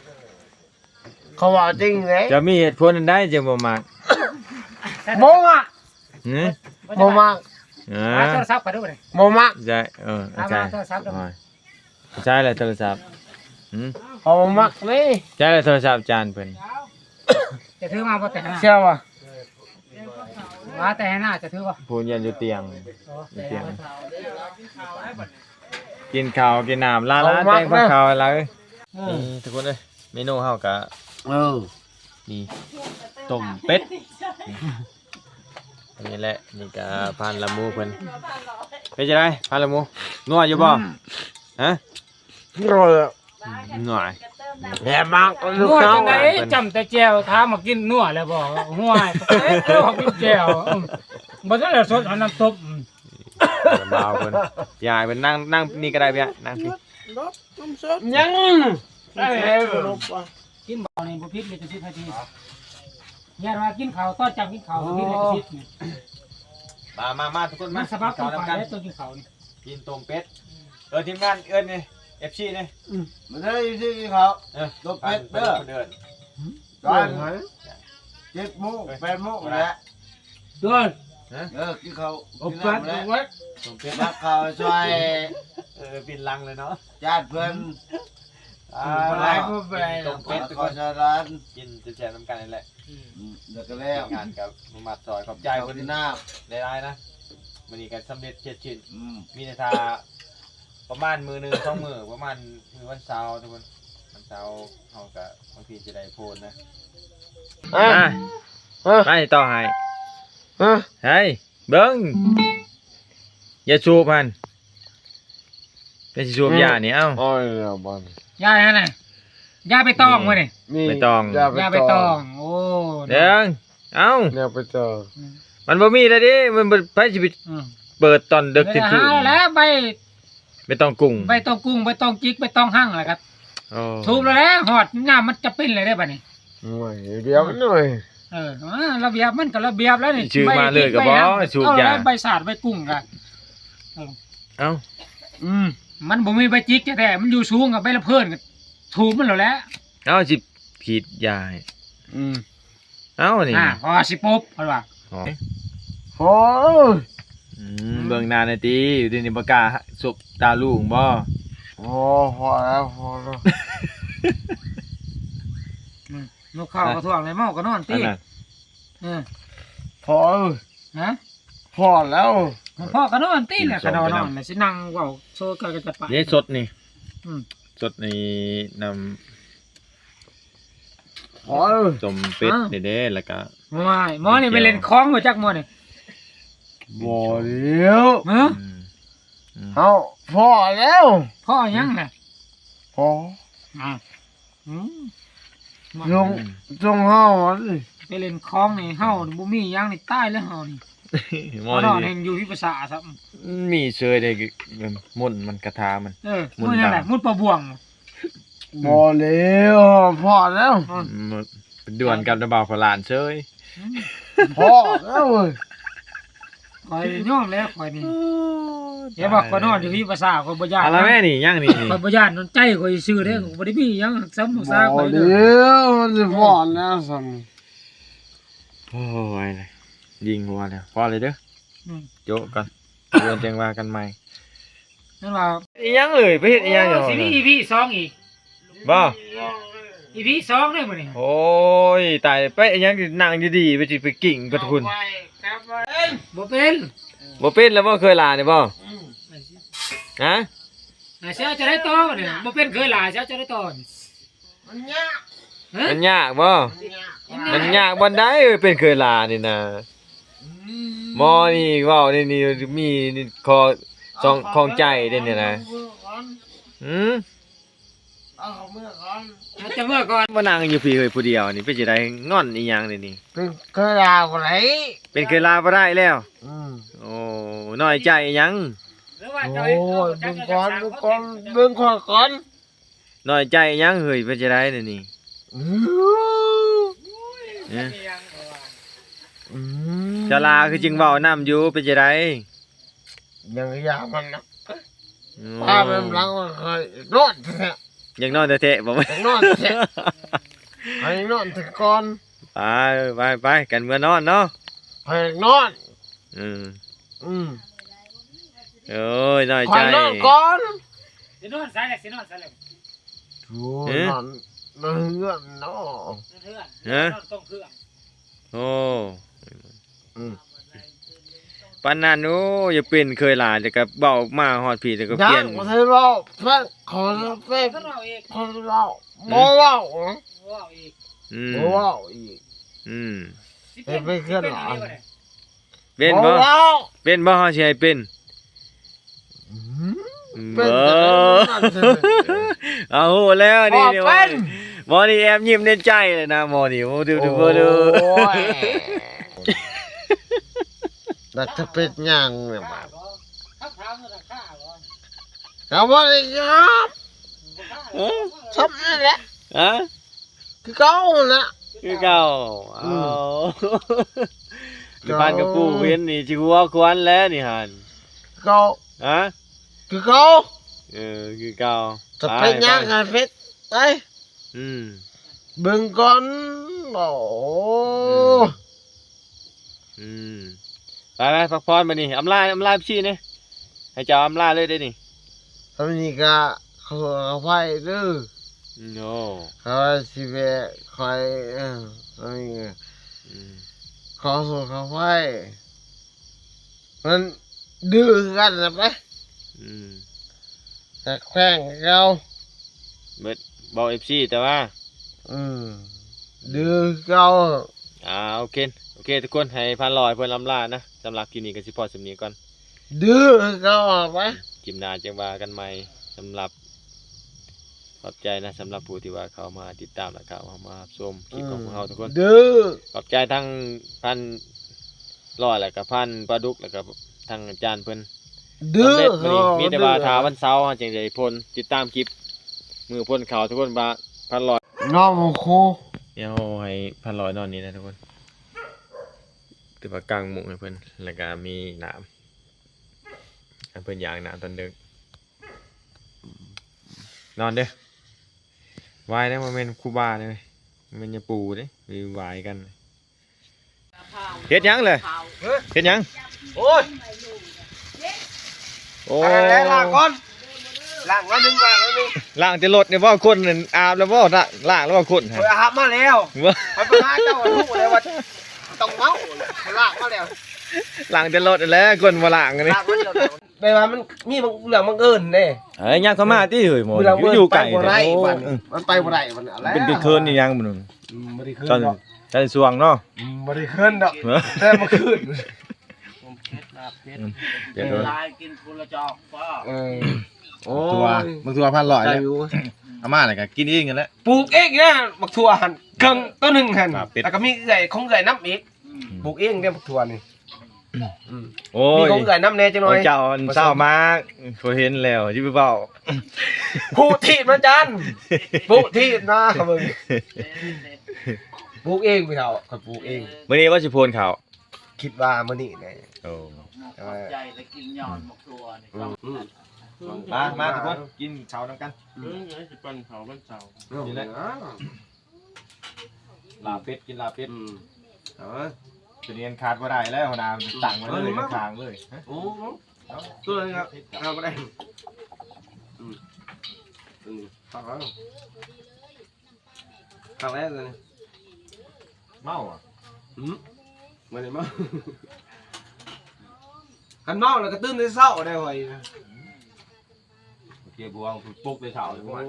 ເຂົາເວົ້າຈິງເດ້ ຈະມີເຫດຜົນອັນໃດຈຶ່ງບໍ່ມັກ ບໍ່ມັກ ຫື ບໍ່ມັກ ເອີ ຫາໂທລະສັບກັນດູເດ້ ບໍ່ມັກ ໃຊ່ ເອີ ໃຊ່ ໃຊ່ແຫຼະໂທລະສັບ ຫື ເຂົາບໍ່ມັກເດ້ ໃຊ່ແຫຼະໂທລະສັບອາຈານເພິ່ນ ຈະຖືມາບໍ່ແຕ່ໜ້າ ເຊື່ອບໍ່ ວ່າແຕ່ໜ້າຈະຖືບໍ່ ຜູ້ຍຽນຢູ່ຕຽງ ໂອ້ ຢູ່ຕຽງ ກິນເຂົ້າກິນນ້ຳ ລາ ລາແຕ່ງເຂົ້າລາເອີຍ ເອີ ນີ້ທຸກຄົນເອີຍ ເມນູເຮົາກະ ເອີ ນີ້ຕົ້ມເປັດ ອັນນີ້ແຫຼະ ນີ້ກະພັນລະໝູເພິ່ນ ເປັນຈັ່ງໃດພັນລະໝູ ນົວຢູ່ບໍ່ ອືມ ຮະ ນົວ ນົວ ແຮມມາກ ນົວຈັ່ງໃດ ຈ້ຳແຕ່ແຈ່ວ ຖາມວ່າກິນນົວແລ້ວບໍ່ ຫ້ວຍ ເອີ ກິນແຈ່ວ ອືມ ບໍ່ທັນໄດ້ສົດເອົານ້ຳຕົ້ມ ອືມ ບ່າວເພິ່ນ ຍາຍເພິ່ນນັ່ງ ນັ່ງນີ້ກໍໄດ້ ເພິ່ນນັ່ງນີ້ ຍັງ ກິນເຂົ້ານີ້ບໍ່ຜິດລິຂະສິດໃຜຕິ ຢ້ານວ່າກິນເຂົ້າ ຕອນເຈົ້າກິນເຂົ້າບໍ່ຜິດລິຂະສິດນີ້ ມາ ມາ ມາ ທຸກຄົນມາ ມາສະບັບ ກິນເຂົ້ານຳກັນ ເຈົ້າກິນເຂົ້ານີ້ ກິນຕົ້ມເປັດ. ເອີ ທີມງານເອີ້ນນີ້ ເອັຟຊີນີ້ ອືມ ມາເດີ ຢູ່ທີ່ກິນເຂົ້າ ເອີ ຕົ້ມເປັດເດີ ເດີ ຕອນ ເອີ ເຈັດໂມງ ເອີ ແປດໂມງແຫຼະ ເດີ ເອີ ກິນເຂົ້າ ໂອ ກິນນ້ຳແຫຼະ ຕົ້ມເປັດ ມາເຂົ້າຊ່ອຍ ເອີ ປິ່ນຫຼັງເລີຍເນາະ ຈາດເພິ່ນ ອືມ ອ່າ ກິນຕົ້ມເປັດ ທຸກຄົນ ກິນແຊບໆນຳກັນນີ້ແຫຼະ ອືມ ແລ້ວກໍແລ້ວ ທີມງານກໍມາຊ່ອຍ ຂອບໃຈເພິ່ນຫຼາຍໆນະ ມື້ນີ້ກໍສຳເລັດເສັດສິ້ນ ອືມ ມີແຕ່ຖ້າປະມານມື້ໜຶ່ງສອງມື້ ປະມານມື້ວັນເສົາ ທຸກຄົນ ວັນເສົາເຮົາກໍບາງທີຈະໄດ້ໂພນນະ ອ່າ ອ່າ ໄປຕໍ່ໃຫ້ ອ່າ ເຮີ້ຍ ເບິ່ງ ຢ່າສູບຫັ້ນ ໄປສູບຢານີ້ ເອົ້າ ເອົາແລ້ວບັດນີ້ ຢາຫັ້ນນະ ຢາໃບຕອງບໍ່ນີ້ ນີ້ ໃບຕອງ ຢາໃບຕອງ ໂອ້ ເບິ່ງ ເອົ້າ ຢາໃບຕອງ ອືມ ມັນບໍ່ມີແລ້ວເດ້ ມັນບໍ່ ໃຜຊິໄປ ອືມ ເປີດຕອນເດິກ ເທື່ອງຄືນ ແລ້ວໃບ ໃບຕອງກຸ້ງ ໃບຕອງກຸ້ງ ໃບຕອງຈິກ ໃບຕອງຮັ່ງແຫຼະຄັບ ໂອ້ ສູບແລ້ວແຫຼະ ຮອດຍາມມັນຈຳເປັນແລ້ວເດ້ບັດນີ້ ໂອ້ຍ ລະບຽບມັນເລີຍ ເອີ ລະບຽບມັນກໍລະບຽບແລ້ວນີ້ ຊື້ມາເລີຍກໍບໍ່ ໃບຈິກໃບຮັ່ງ ໃບສາດໃບກຸ້ງກໍ ເອີ ເອົ້າ ອືມ ມັນບໍ່ມີໃບຈິກແທ້ໆ ມັນຢູ່ສູງ ກໍໃບລະເພີນກໍ ຖູບມັນໂລດແຫຼະ ເອົາ ຊິສີດຢາໃຫ້ ອືມ ເອົານີ້ ອ່າ ເພາະວ່າຊິປົບ ເພິ່ນວ່າ ໂອ້ ອືມ ເບິ່ງໜ້າແດ່ຕິ ຢູ່ດີນີ້ບໍ່ກ້າສົບຕາລຸງບໍ່ ໂອ້ ພໍແລ້ວ ພໍແລ້ວ ອືມ ນົກເຂົາກໍທ້ວງແລ້ວ ເມົາກໍນອນຕິ ເອີ ພໍເອີຍ ຮະ ພໍແລ້ວ ພໍກໍນອນຕິແຫຼະ ຄັນເຮົານອນແລ້ວຊິນັ່ງເວົ້າໂຊກັນກໍຈະປະ ເດ້ສົດນີ້ ອືມ ສົດນີ້ນຳ ພໍເອີຍ ຕົ້ມເປັດນີ້ເດ້ ແລ້ວກໍ ວ້າຍ ໝໍນີ້ໄປຫຼິ້ນຂອງບໍ່ຈັກໝໍນີ້ ບໍ່ແລ້ວ ຮະ ອືມ ເຮົາພໍແລ້ວ ພໍຫຍັງນະ ພໍ ອາ ອືມ ຈົ່ງ ອືມ ຈົ່ງເຮົາອັນນີ້ ໄປຫຼິ້ນຂອງນີ້ ເຮົານີ້ບໍ່ມີຫຍັງນີ້ ຕາຍແລ້ວເຮົານີ້ ໝໍນີ້ ເຮົາແຮ່ງຢູ່ວິປັດສາຊ້ຳ ມີເຊີຍເດ້ ມົນມັນ ຄາຖາມັນ ເອີ ມົນຫຍັງແຫຼະ ມົນປາບ່ວງ ບໍ່ແລ້ວ ພໍແລ້ວ ອືມ ດວນກັບນາບ່າວພະຫຼານເຊີຍ ອືມ ພໍແລ້ວເວີຍ ຂ້ອຍຍອມແລ້ວຂ້ອຍນີ້ ໂອ້ຍ ແຕ່ວ່າຂ້ອຍນອນຢູ່ທີ່ພາສາ ຂ້ອຍບໍ່ຢ້ານ ອາລະແມ່ນີ້ ຫຍັງນີ້ ຂ້ອຍບໍ່ຢ້ານນອນໃຈຂ້ອຍຊື່ເດ້ ອືມ ຂ້ອຍບໍ່ໄດ້ມີຫຍັງ ຊ້ຳສາຂ້ອຍ ບໍ່ແລ້ວ ມັນຊິພໍແລ້ວຊ້ຳ ໂອ້ຍ ຍິງຫົວແລ້ວ ພໍເລີຍເດີ ອືມ ໂຈະກ່ອນ ເດີນຈັ່ງວ່າກັນໃໝ່ ແມ່ນວ່າ ອີຫຍັງເອີຍ ໄປເຮັດອີຫຍັງຢູ່ ໂອ້ຍ ຊິມີອີພີສອງອີກ ບໍ່ ອີພີສອງເດ້ມື້ນີ້ ໂອ້ຍ ຕາຍ ໄປອີຫຍັງ ນັ່ງດີໆ ໄປຊິໄປກິ້ງໄປພຸ້ນ ບໍ່ເປັນ ບໍ່ເປັນແລ້ວບໍ່ ເຄີຍຫຼານີ້ບໍ່ ອືມ ຮະ ອ່າ ຊິເອົາຈັ່ງໃດຕໍ່ບັດນີ້ ບໍ່ເປັນເຄີຍຫຼາ ຊິເອົາຈັ່ງໃດຕໍ່ ມັນຍາກ ຮະ ມັນຍາກບໍ່ ມັນຍາກ ມັນຍາກບ່ອນໃດ ເອີ ເປັນເຄີຍຫຼານີ້ນະ ອືມ ໝໍນີ້ເວົ້ານີ້ ນີ້ມີຂໍ້ສອງ ຂ້ອງໃຈເດ້ນີ້ນະ ອືມ ເອົາເມືອກ່ອນ ເອົາເຈົ້າເມືອກ່ອນ ມານັ່ງຢູ່ພີ້ເຮີ້ຍ ຜູ້ດຽວນີ້ ເປັນຈັ່ງໃດ ງອນອີຫຍັງນີ້ນີ້ ເປັນເຄີຍຫຼາບໍ່ໄດ້ ເປັນເຄີຍຫຼາບໍ່ໄດ້ແລ້ວ ອືມ ໂອ້ ນ້ອຍໃຈອີຫຍັງ ໂອ້ຍ ເບິ່ງກ່ອນ ເບິ່ງກ່ອນ ເບິ່ງຂ້ອຍກ່ອນ ນ້ອຍໃຈຫຍັງເຮີ້ຍ ເປັນຈັ່ງໃດແນວນີ້ ອືມ ເອີ ອືມ ສາລາຄືຈຶ່ງເວົ້ານຳຢູ່ ເປັນຈັ່ງໃດ ຍັງຢາກມັນນະ ໂອ້ ພາໄປນຳຫຼັງຂ້ອຍນອນແທ້ ຢາກນອນແທ້ໆ ບໍ່ ຢາກນອນແທ້ ໃຫ້ນອນແຕ່ກ່ອນ ໄປ ໄປ ໄປ ກັນເມືອນອນເນາະ ໃຫ້ນອນ ອືມ ອືມ ໂອ້ຍ ນ້ອຍໃຈ ຂ້ອຍນອນກ່ອນ ຊິນອນໃສລະ ຊິນອນໃສລະ ໂອ້ຍ ເອີ ນອນ ນອນເຮືອນເນາະ ນອນເຮືອນ ຮະ ນອນກອງເຄື່ອງ ໂອ້ ອືມ ປານນັ້ນ ໂອ້ ຢ່າເປັນເຄີຍຫຼາຍ ແລ້ວກໍເວົ້າມາຮອດພີ້ ແລ້ວກໍປ່ຽນ ຍັງບໍ່ທັນເວົ້າ ເພິ່ນ ເຂົາເວົ້າ ເພິ່ນເວົ້າອີກ ເຂົາເວົ້າ ອືມ ບໍ່ເວົ້າ ບໍ່ເວົ້າອີກ ອືມ ບໍ່ເວົ້າອີກ ອືມ ຊິເປັນ ເປັນເຄື່ອນຫຼາຍ ຊິເປັນອີ່ຫຼີບໍ່ນີ້ ເປັນບໍ່ ບໍ່ເວົ້າ ເປັນບໍ່ ເຮົາຊິໃຫ້ເປັນ ອືມ ເປັນ ເອີ ເປັນ ເອົາ ຮູ້ແລ້ວນີ້ ບໍ່ເປັນ ໝໍນີ້ແອບຍິ້ມໃນໃຈເລີຍນະ ໝໍນີ້ ໂອ້ ໂອ້ຍ ແລ້ວຈະເປັນຫຍັງນີ້ບາດ ກໍບໍ່ໄດ້ຢາກ ເອີ ຊ້ຳນັ້ນແຫຼະ ຮະ ຄືເກົ່າຫັ້ນແຫຼະ ຄືເກົ່າ ອືມ ເອົາ ຢູ່ບ້ານກະປູເຫັນນີ້ຊິຫົວຂວັນແລ້ວນີ້ຫັ້ນ ເກົ່າ ຮະ ຄືເກົ່າ ເອີ ຄືເກົ່າ ຈະເປັນຫຍັງ ໄປ ກັນເປັນ ໄປ ອືມ ເບິ່ງກ່ອນ ໂອ້ ອືມ ອືມ ໄປໆ ພັກຜ່ອນບັດນີ້ ອຳລາ ອຳລາເອັຟຊີແດ່ ໃຫ້ເຈົ້າອຳລາເລີຍເດ້ນີ້ ສ່ຳນີ້ກະຂໍໂທດຂໍອະໄພເດີ ໂອ້ ຂ້າຊິແບກຂ້ອຍ ເອີ ສ່ຳນີ້ ອືມ ຂໍໂທດຂໍອະໄພ ມັນດື້ຄືກັນນະໄປ ອືມ ແຕ່ແຂວງເກົ່າ ເບິດ ເວົ້າເອັຟຊີແຕ່ວ່າ ອືມ ດື້ຄືເກົ່າ ອ່າ ໂອເຄ ໂອເຄ ທຸກຄົນ ໃຫ້ພັນຮ້ອຍເພິ່ນອຳລານະ ສຳລັບຄລິບນີ້ກໍຊິພໍສ່ຳນີ້ກ່ອນ ດື້ຄືເກົ່າ ໄປ ຄລິບໜ້າຈັ່ງວ່າກັນໃໝ່ ສຳລັບ ຂອບໃຈນະ ສຳລັບຜູ້ທີ່ວ່າເຂົ້າມາຕິດຕາມ ແລະ ເຂົ້າມາຮັບຊົມຄລິບຂອງພວກເຮົາທຸກຄົນ ດື້ ຂອບໃຈທັງພັນຮ້ອຍ ແລະກະພັນປາດຸກ ແລະກະທັງອາຈານເພິ່ນ ດື້ ສຳເລັດມື້ນີ້ ມີແຕ່ວ່າຖ້າວັນເສົາເຮົາຈຶ່ງໄດ້ພົນ ຕິດຕາມຄລິບມື້ພົນເຂົ້າທຸກຄົນວ່າພັນຮ້ອຍ ນອນໝູ່ຄູ່ ດຽວໃຫ້ພັນຮ້ອຍນອນນີ້ນະທຸກຄົນ ຖືວ່າກາງມຸ້ງໃຫ້ເພິ່ນ ແລະກະມີນ້ຳ ໃຫ້ເພິ່ນຢາກນ້ຳຕອນດຶກ ນອນເດີ້ ໄຫວ້ເດີ້ ບໍ່ແມ່ນຄູບາເດີ້ ບໍ່ແມ່ນຍາປູເດ້ ໄຫວ້ກັນ ເຮັດຫຍັງເລີຍ ເຮັດຫຍັງ ໂອ້ຍ ໂອ້ຍ ລ້າງກ່ອນ ລ້າງໜ້ອຍໜຶ່ງ ລ້າງໜ້ອຍໜຶ່ງ ລ້າງແຕ່ລົດນີ້ບໍ່ ຄົນອາບແລ້ວບໍ່ ລ້າງແລ້ວບໍ່ຄົນ ຂ້ອຍອາບມາແລ້ວ ບໍ່ ຂ້ອຍໄປຫາເຈົ້າຮູ້ແລ້ວວ່າຕ້ອງເມົາ ຂ້ອຍລ້າງມາແລ້ວ ລ້າງແຕ່ລົດຫັ້ນແຫຼະ ຄົນບໍ່ລ້າງອັນນີ້ ລ້າງມາແລ້ວ ແບບວ່າມັນມີບາງເລື່ອງບັງເອີນເດ້ ເອີຍ ຍ່າງເຂົ້າມາຕິເຮີ້ຍ ໝໍ ຢູ່ໄກ ໄປບໍ່ໄດ້ ໂອ້ ມັນໄປບໍ່ໄດ້ ມັນເປັນເຂີນອີ່ຫຍັງມັນ ອືມ ບໍ່ໄດ້ເຂີນດອກ ຕອນຊ່ວງເນາະ ອືມ ບໍ່ໄດ້ເຂີນດອກ ແຕ່ບໍ່ຄືນ ເຜັດ ເຜັດ ອືມ ເຜັດ ຫຼາຍ ກິນຄົນລະຈອກພໍ ເອີ ໂອ້ຍ ບັກຖົ່ວ ບັກຖົ່ວພັນຮ້ອຍແລ້ວ ເອົາມາແລ້ວກໍກິນເອງຫັ້ນແຫຼະ ປູກເອງນະ ບັກຖົ່ວຫັ້ນ ເຄິ່ງໂຕໜຶ່ງຫັ້ນ ແລ້ວກໍມີເອື້ອຍ ຂອງເອື້ອຍນຳອີກ ປູກເອງເດ້ບັກຖົ່ວນີ້ ອືມ ໂອ້ຍ ມີຂອງເອື້ອຍນຳແດ່ຈັກໜ້ອຍ ເຈົ້າອັນເຊົ້າມາ ຂ້ອຍເຫັນແລ້ວ ຢ່າໄປເວົ້າ ຜູ້ຖີບນະຈານ ຜູ້ຖີບນະ ເຂົາເບິ່ງ ປູກເອງພີ່ເຖົ້າ ຂ້ອຍປູກເອງ ມື້ນີ້ວ່າຊິໂພນເຂົ້າ ຄິດວ່າມື້ນີ້ແຫຼະ ໂອ້ ຂອບໃຈ ແຕ່ວ່າ ແລ້ວກິນຍ້ອນໝາກຖົ່ວນີ້ ອືມ ອືມ ມາ ມາທຸກຄົນ ກິນເຂົ້ານຳກັນ ອືມ ຊິປັ້ນເຂົ້າວັນເສົາ ນີ້ແຫຼະ ລາບເປັດ ກິນລາບເປັດ ອືມ ເອີ ຕົວນີ້ຂາດບໍ່ໄດ້ແລ້ວ ຫົວໜ້າ ຕັ້ງໄວ້ເລີຍ ເອົາມາ ຂ້າງໆເລີຍ ໂອ້ ເອົາ ຕົວນີ້ເອົາບໍ່ໄດ້ ອືມ ຕົວນີ້ ຕັກເອົາ ຄັ້ງແລກເລີຍ ເມົາຫວາ? ຫືມ ບໍ່ໄດ້ເມົາ ຄັນເມົາແລ້ວກໍຕື່ນແຕ່ເຊົ້າໄດ໋ຂ້ອຍ ເກັບຫົວປຸກແຕ່ເຊົ້າ ໂອ້ຍ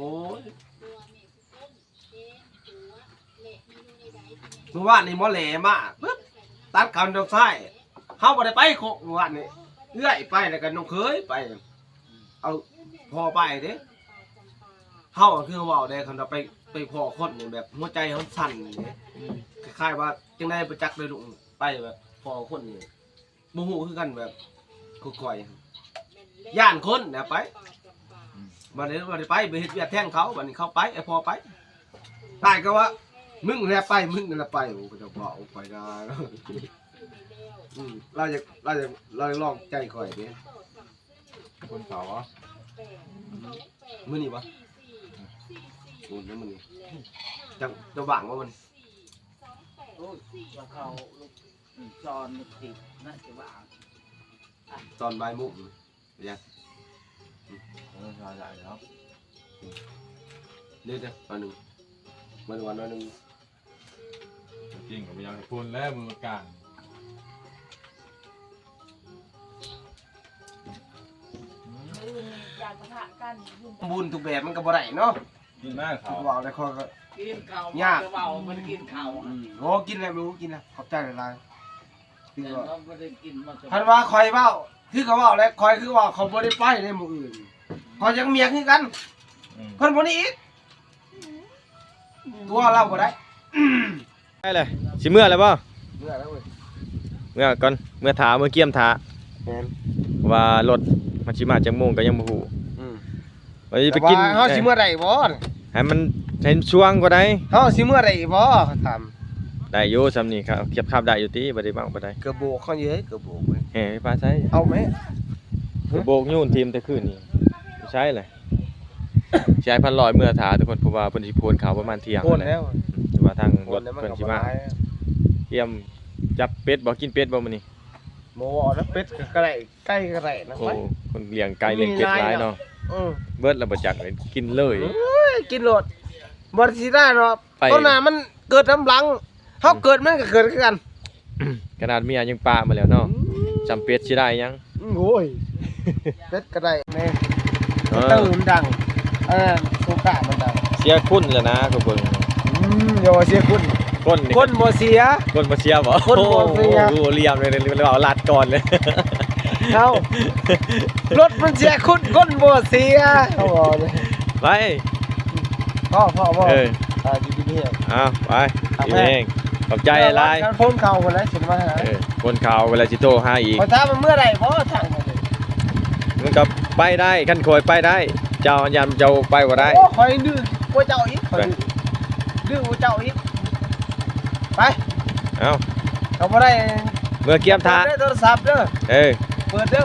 ມື້ວານນີ້ໝໍແຫຼມາປຶບ ຕັດຄຳດອກຊ້າຍ ເຮົາບໍ່ໄດ້ໄປໂຄກມື້ວານນີ້ ເອື້ອຍໄປ ແລ້ວກໍນ້ອງເຂີຍໄປ ເອົາພໍ່ໄປເດ້ ເຮົາກໍຄືເວົ້າໄດ້ ຄັນວ່າໄປ ໄປພໍ້ຄົນນີ້ແບບຫົວໃຈເຮົາສັ່ນເດ້ ອືມ ຄ້າຍໆວ່າຈັ່ງໃດບໍ່ຈັກເລີຍ ໄປແບບພໍ້ຄົນນີ້ ບໍ່ຮູ້ຄືກັນ ແບບຄືຂ້ອຍ ຢ້ານຄົນນະໄປ ອືມ ບັດນີ້ບໍ່ໄດ້ໄປ ໄປເຮັດວຽກແທນເຂົາ ບັດນີ້ເຂົາໄປ ໃຫ້ພໍ່ໄປ ຕາຍກໍວ່າ ມຶງແຫຼະໄປ ມຶງນັ້ນແຫຼະໄປ ໂອ້ ເຂົາເຈົ້າເວົ້າໄປນະ ອືມ ລາວຢາກ ລາວຢາກ ລາວຢາກລອງໃຈຂ້ອຍເດ້ ຄົນເຂົາຫວາ? ມື້ນີ້ບໍ່? ອືມ ໂອ້ຍ ມື້ນີ້ ເຈົ້າ ເຈົ້າວ່າງບໍ່ມື້ນີ້? ໂອ້ຍ ວ່າເຂົາ ສອນມັນຕິດນະ ຈະວ່າ ຕອນບ່າຍໂມງ ເປັນຫຍັງ? ເອີ ຫຼາຍໆເນາະ ເດ້ໆ ໜ້ອຍໜຶ່ງ ມາດູວ່າໜ້ອຍໜຶ່ງ ກິນກໍບໍ່ຢາກໃຫ້ຄົນແລ້ວ ມື້ການ ບຸນທຸກແບບມັນກໍບໍ່ໄດ້ເນາະ ກິນມາເຂົ້າ ເວົ້າແລ້ວຂ້ອຍກໍ ກິນເຂົ້າຍາກ ເວົ້າມັນກິນເຂົ້າ ອືມ ໂອ້ ກິນແລ້ວ ບໍ່ກິນແລ້ວ ຂອບໃຈຫຼາຍໆ ຄືວ່າ ຄັນວ່າຂ້ອຍເວົ້າ ຄືເຂົາເວົ້າແຫຼະ ຂ້ອຍຄືວ່າຂ້ອຍບໍ່ໄດ້ໄປໃນມື້ອື່ນ ຂ້ອຍຍັງມຽກຄືກັນ ອືມ ເພິ່ນບໍ່ໜີອີກ ຕົວະລາວບໍ່ໄດ້ ໄປເລີຍ ຊິເມືອແລ້ວບໍ່? ເມືອແລ້ວເວີຍ ເມືອກ່ອນ ເມືອຖ້າ ເມືອກຽມຖ້າ ແມ່ນ ວ່າລົດມັນຊິມາຈັກໂມງກໍຍັງບໍ່ຮູ້ ອືມ ວ່າຊິໄປກິນ ແຕ່ວ່າເຮົາຊິເມືອໄດ້ບໍ່? ໃຫ້ມັນ ໃຫ້ມັນຊ່ວງກໍໄດ້ ເຮົາຊິເມືອໄດ້ບໍ່? ຖາມ ໄດ້ຢູ່ຊ່ຳນີ້ ຂັບ ຂັບໄດ້ຢູ່ຕິ ບໍ່ໄດ້ເມົາປານໃດ. ກະໂບກເຂົາຢູ່ເດ້ ກະໂບກເວີຍ ແຫ່ໄປປາໃສ? ເອົາແມະ ກະໂບກໂຍນຖິ້ມແຕ່ຄືນນີ້ ຢູ່ໃສລະ? ຊິໃຫ້ພັນຮ້ອຍເມືອຖ້າທຸກຄົນ ເພາະວ່າເພິ່ນຊິໂພນເຂົ້າປະມານທ່ຽງ ໂພນແລ້ວ ແລ້ວ ວ່າທາງລົດເພິ່ນຊິມາ. ກຽມຈັບເປັດບໍ່? ກິນເປັດບໍ່ມື້ນີ້? ບໍ່ ເອົາແຕ່ເປັດກໍໄດ້ ໄກ່ກໍໄດ້ນະ. ໂອ້ ຄົນລ້ຽງໄກ່ລ້ຽງເປັດຫຼາຍເນາະ. ເອີ ເບິດແລ້ວບໍ່ຈັກ ກິນເລີຍ. ໂອ້ຍ ກິນໂລດ ບໍ່ຊິໄດ້ເນາະ ໄປ ຕົ້ນໜ້າມັນເກີດນຳຫຼັງ ເຮົາເກີດມັນກໍເກີດຄືກັນ. ຂະໜາດເມຍຍັງປະມາແລ້ວເນາະ ອືມ ຈຳເປັດຊິໄດ້ຫຍັງ. ໂອ້ຍ ເປັດກໍໄດ້ແນ່ ເອີ ເຕີມດັງ ເອີ ໂຊກາມັນດັງ. ເສຍຄຸນແລ້ວນະ ກໍເບິ່ງ ອືມ ຢ່າວ່າເສຍຄຸນ ຄົນນີ້ ຄົນບໍ່ເສຍ ຄົນບໍ່ເສຍບໍ່? ຄົນບໍ່ເສຍ. ໂອ້ ຫຼຽມເລີຍ ເວົ້າລັດກ່ອນເລີຍ. ເອົ້າ ລົດມັນເສຍຄຸນ ຄົນບໍ່ເສຍ ເຂົາເວົ້າເລີຍ. ໄປ ພໍ ພໍ ພໍ ເອີ ອ່າ ຢູ່ດີມີແຮງ. ເອົາ ໄປ ດີມີແຮງ ຂອບໃຈຫຼາຍ. ຄົນເຂົາພຸ້ນແຫຼະຊິມາຫາ ເອີ ຄົນເຂົາເວລາຊິໂທຫາອີກ. ຂ້ອຍຖາມວ່າເມືອໄດ້ບໍ່ທາງນັ້ນ? ມັນກໍໄປໄດ້ ຄັນຂ້ອຍໄປໄດ້ ເຈົ້າ ຢ້ານເຈົ້າໄປບໍ່ໄດ້. ໂອ້ ຂ້ອຍດື້ກວ່າເຈົ້າອີກ ຂ້ອຍດື້ກວ່າເຈົ້າອີກ. ໄປ ເອົາ ເອົາບໍ່ໄດ້ ເມືອກຽມຖ້າ ເປີດເດີໂທລະສັບເດີ. ເອີ ເປີດເດີ